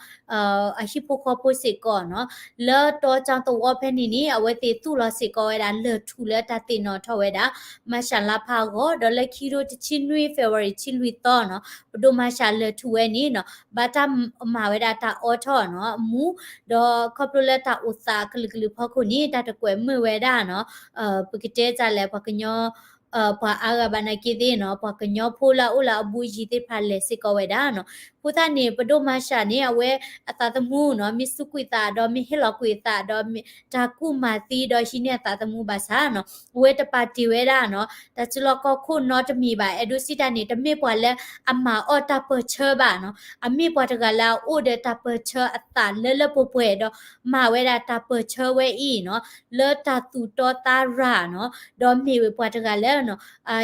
အဟံၣ်ဖိဃီဖိစ့ၢ်ကီးနီၤ လၢတီကၠီသဝီဖဲန့ၣ်န့ၣ် အဝဲသ့ၣ်သူၣ်လီၤစ့ၢ်ကီးဝဲဒၣ်လၢၢ်ထူၣ်လၢတၢ်သ့ၣ်နီၣ်ထီၣ်ဝဲဒၣ် မၤရှးလါဖးအဂီၢ် ဒီးလၢခံကထိတဆံနွံ February တဆံလွံၢ်သီနီၤ ပဒိၣ်မၤရှးလၢၢ်ထူၣ်ဝဲန့ၣ်နီၤ ဘၣ်တၢ်မၤဝဲဒၣ်တၢ်အိးထီၣ်နီၤ အမူ ဒီးခီဖျိလၢတၢ်အိၣ်သးကလုာ်ကလုာ်ဖီခိၣ်န့ၣ် တၢ်တကွဲးမုာ်ဝဲဒၣ်နီၤ ပကတဲတၢ်လဲၣ် ပှၤကညီ ပှၤအါဂၤဘၣ်နာ်က့သ့ၣ်နီၤ ပှၤကညီဖိလၢအအိၣ်လၢအဘူးအယံၤသ့ၣ်တဖၣ်လဲၤစ့ၢ်ကီးဝဲဒၣ်နီၤ အဃိသတးန့ၣ် ပဒိၣ်မၤရှးန့ၣ် အဝဲအသးသမူနီၤ မ့ၢ်စူးကွံာ်သးဒီး မ့ၢ်ဟ့ၣ်လီၤကွံာ်အသးဒီး တၢ်ကူၣ်မၤသံဒီးဟံးန့ၢ်အသးသမူဘၣ်ဆၣ်နီၤ အဝဲတပာ်တ့ၢ်ဝဲဒၣ်နီၤ တၢ်စုလီၢ်ခီၣ်ခိၣ်နီတမံၤဘၣ် အဲၣ်ဒိးစံးတၢ်န့ၣ် တမ့ၢ်ပှၤလၢအမၤအီၣ်တၢ်ပၢၢ်ဆၢဘၣ်နီၤ အမ့ၢ်ပှၤတဂၤလၢအအိၣ်ဒီးတၢ်ပၢၢ်ဆၢအသးလၢလၢပှဲၤပှဲၤဒီး မၤဝဲဒၣ်တၢ်ပၢၢ်ဆၢဝဲအံၤနီၤ လၢတၢ်သူၣ်တီသးရၤနီၤ ဒီးမ့ၢ်ဝဲပှၤတဂၤလၢနီၤ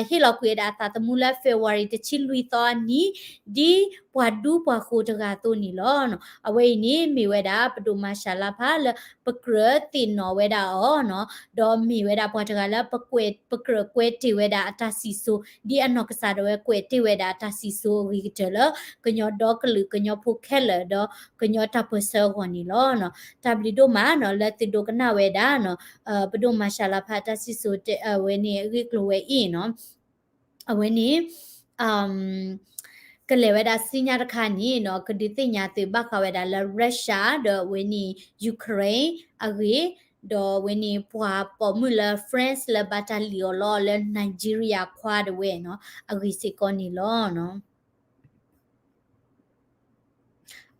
ဟ့ၣ်လီၤကွံာ်ဝဲဒၣ်အသးသမူလၢ February တဆံလွံၢ်သီအနံၤ ဒ်ပှၤဒူပှၤဃိၤတဂၤအသိးန့ၣ်လီၤ. အဝဲအံၤန့ၣ်မ့ၢ်ဝဲဒၣ် ပဒိၣ်မၤရှးလါဖးလၢပကြၢးသ့ၣ်နီၣ်ဝဲဒၣ်အီၤနီၤ ဒီးမ့ၢ်ဝဲဒၣ်ပှၤတဂၤလၢပကြၢးကွဲးတ့ၢ်ဝဲဒၣ်အတၢ်စံၣ်စိၤ ဒ်အနီၢ်ကစၢ်ဒၣ်ဝဲကွဲးတ့ၢ်ဝဲဒၣ်အတၢ်စံၣ်စိၤအဂ့ၤကတၢၢ်လၢ ကညီဒီကလုာ် ကညီဖိခဲလၢာ် ဒီးကညီတၢ်ပၢၢ်ဆၢအဂီၢ်န့ၣ်လီၤ. တၢ်ဘျုးဒိၣ်မးနီၤ လၢသုဒိကနၣ်ဝဲဒၣ်နီၤ ပဒိၣ်မၤရှးလါဖးတၢ်စံၣ်စိၤဝဲန့ၣ်အဂ့ၢ်အကျိၤဝဲအံၤနီၤ အဝဲန့ၣ် ကလဲၤဝဲဒၣ်ဆူညါတခါန့ၣ်နီၤ ကဒုးသ့ၣ်ညါသုဘၣ်ဃးဝဲဒၣ်လၢ Russia ဒီးအဝဲန့ၣ် Ukraine အဂ့ၢ် ဒီးအဝဲန့ၣ်ပှၤပိာ်မုၣ်လၢ France လၢဘၣ်တၢ်လံၣ်အီၤလီအီၤလၢ Nigeria ခွါတဝဲနီၤ အဂ့ၢ်စ့ၢ်ကီးန့ၣ်လီၤ.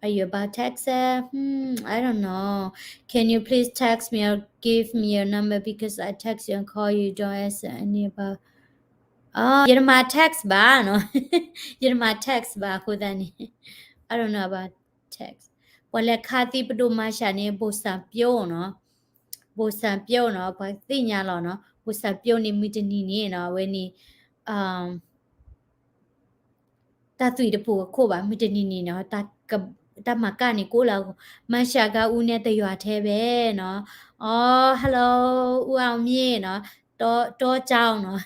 Are you about text? Hmm, I don't know. Can you please text me or give me your number because I text you and call you, don't answer any about ယတမၤ text ဘၣ်နီၤ, ယတမၤ text ဘၣ်အဃိသတးန့ၣ် I don't know about text. ပှၤလဲၤခါသံပဒိၣ်မၤရှးန့ၣ် ဘိၣ်စၣ်ပျိနီၤ, ဘိၣ်စၣ်ပျိနီၤ, ပှၤသ့ၣ်ညါလီၤနီၤ, ဘိၣ်စၣ်ပျိန့ၣ် မုၢ်တနံၤန့ၣ်နီၤ အဝဲန့ၣ် တၢ်သွံၣ်တပူၤအခိၣ်ဘၣ် မုၢ်တနံၤန့ၣ်နီၤ, တၢ်မၤကၣ်န့ၣ်ကိးလၢ မၤရှးကါအူနဲတယွၤထဲဘဲနီၤ, အီ hello အူအီၣ်မ့ၢ်နီၤ, တီကၠီနီၤ,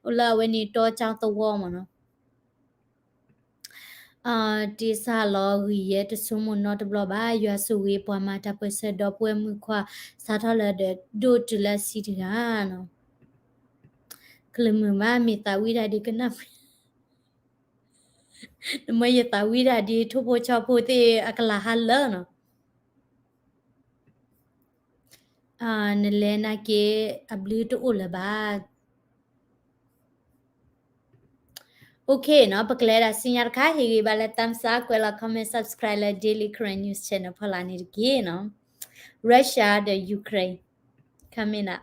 အိၣ်လၢအဝဲန့ၣ် တီကၠီသဝီမ့ၢ်နီၤ. တ့စၢ်လီၤဂံၢ်ယဲတဆိကမိၣ်နီတဘျီဘၣ်, ယွၤဆိၣ်ဂ့ၤပှၤမၤတၢ်ပၢၢ်ဆၢဒီပုၢ်ဝဲၢ်မုၣ်ခွါ စးထီၣ်လၢဒီးဒိၣ်တုၤလၢအဆံးတဂၤနီၤ. ကလုာ်မုာ်မး မ့ၢ်သးဝံၣ်တၢ်ဒ်ကနၣ်, နမ့ၢ်ယသးဝံၣ်တၢ်ဒ်ထိၣ်ဖိဆီဖိသ့ၣ်အကလၤဟါလၢာ်နီၤ. နလဲၤနာ်က့ အဘျုးတအိၣ်လၢၤဘၣ်. Okay နီၤ, ပကလဲၤဒၣ်ဆူညါတခါ ဟ့ၣ်ဂံၢ်ဘါလၢ thumbs up ကွဲးလီၤ comment subscribe လၢ Daily Karen News Channel ဖီလာ်န့ၣ်တက့ၢ်နီၤ. Russia ဒီး Ukraine coming up.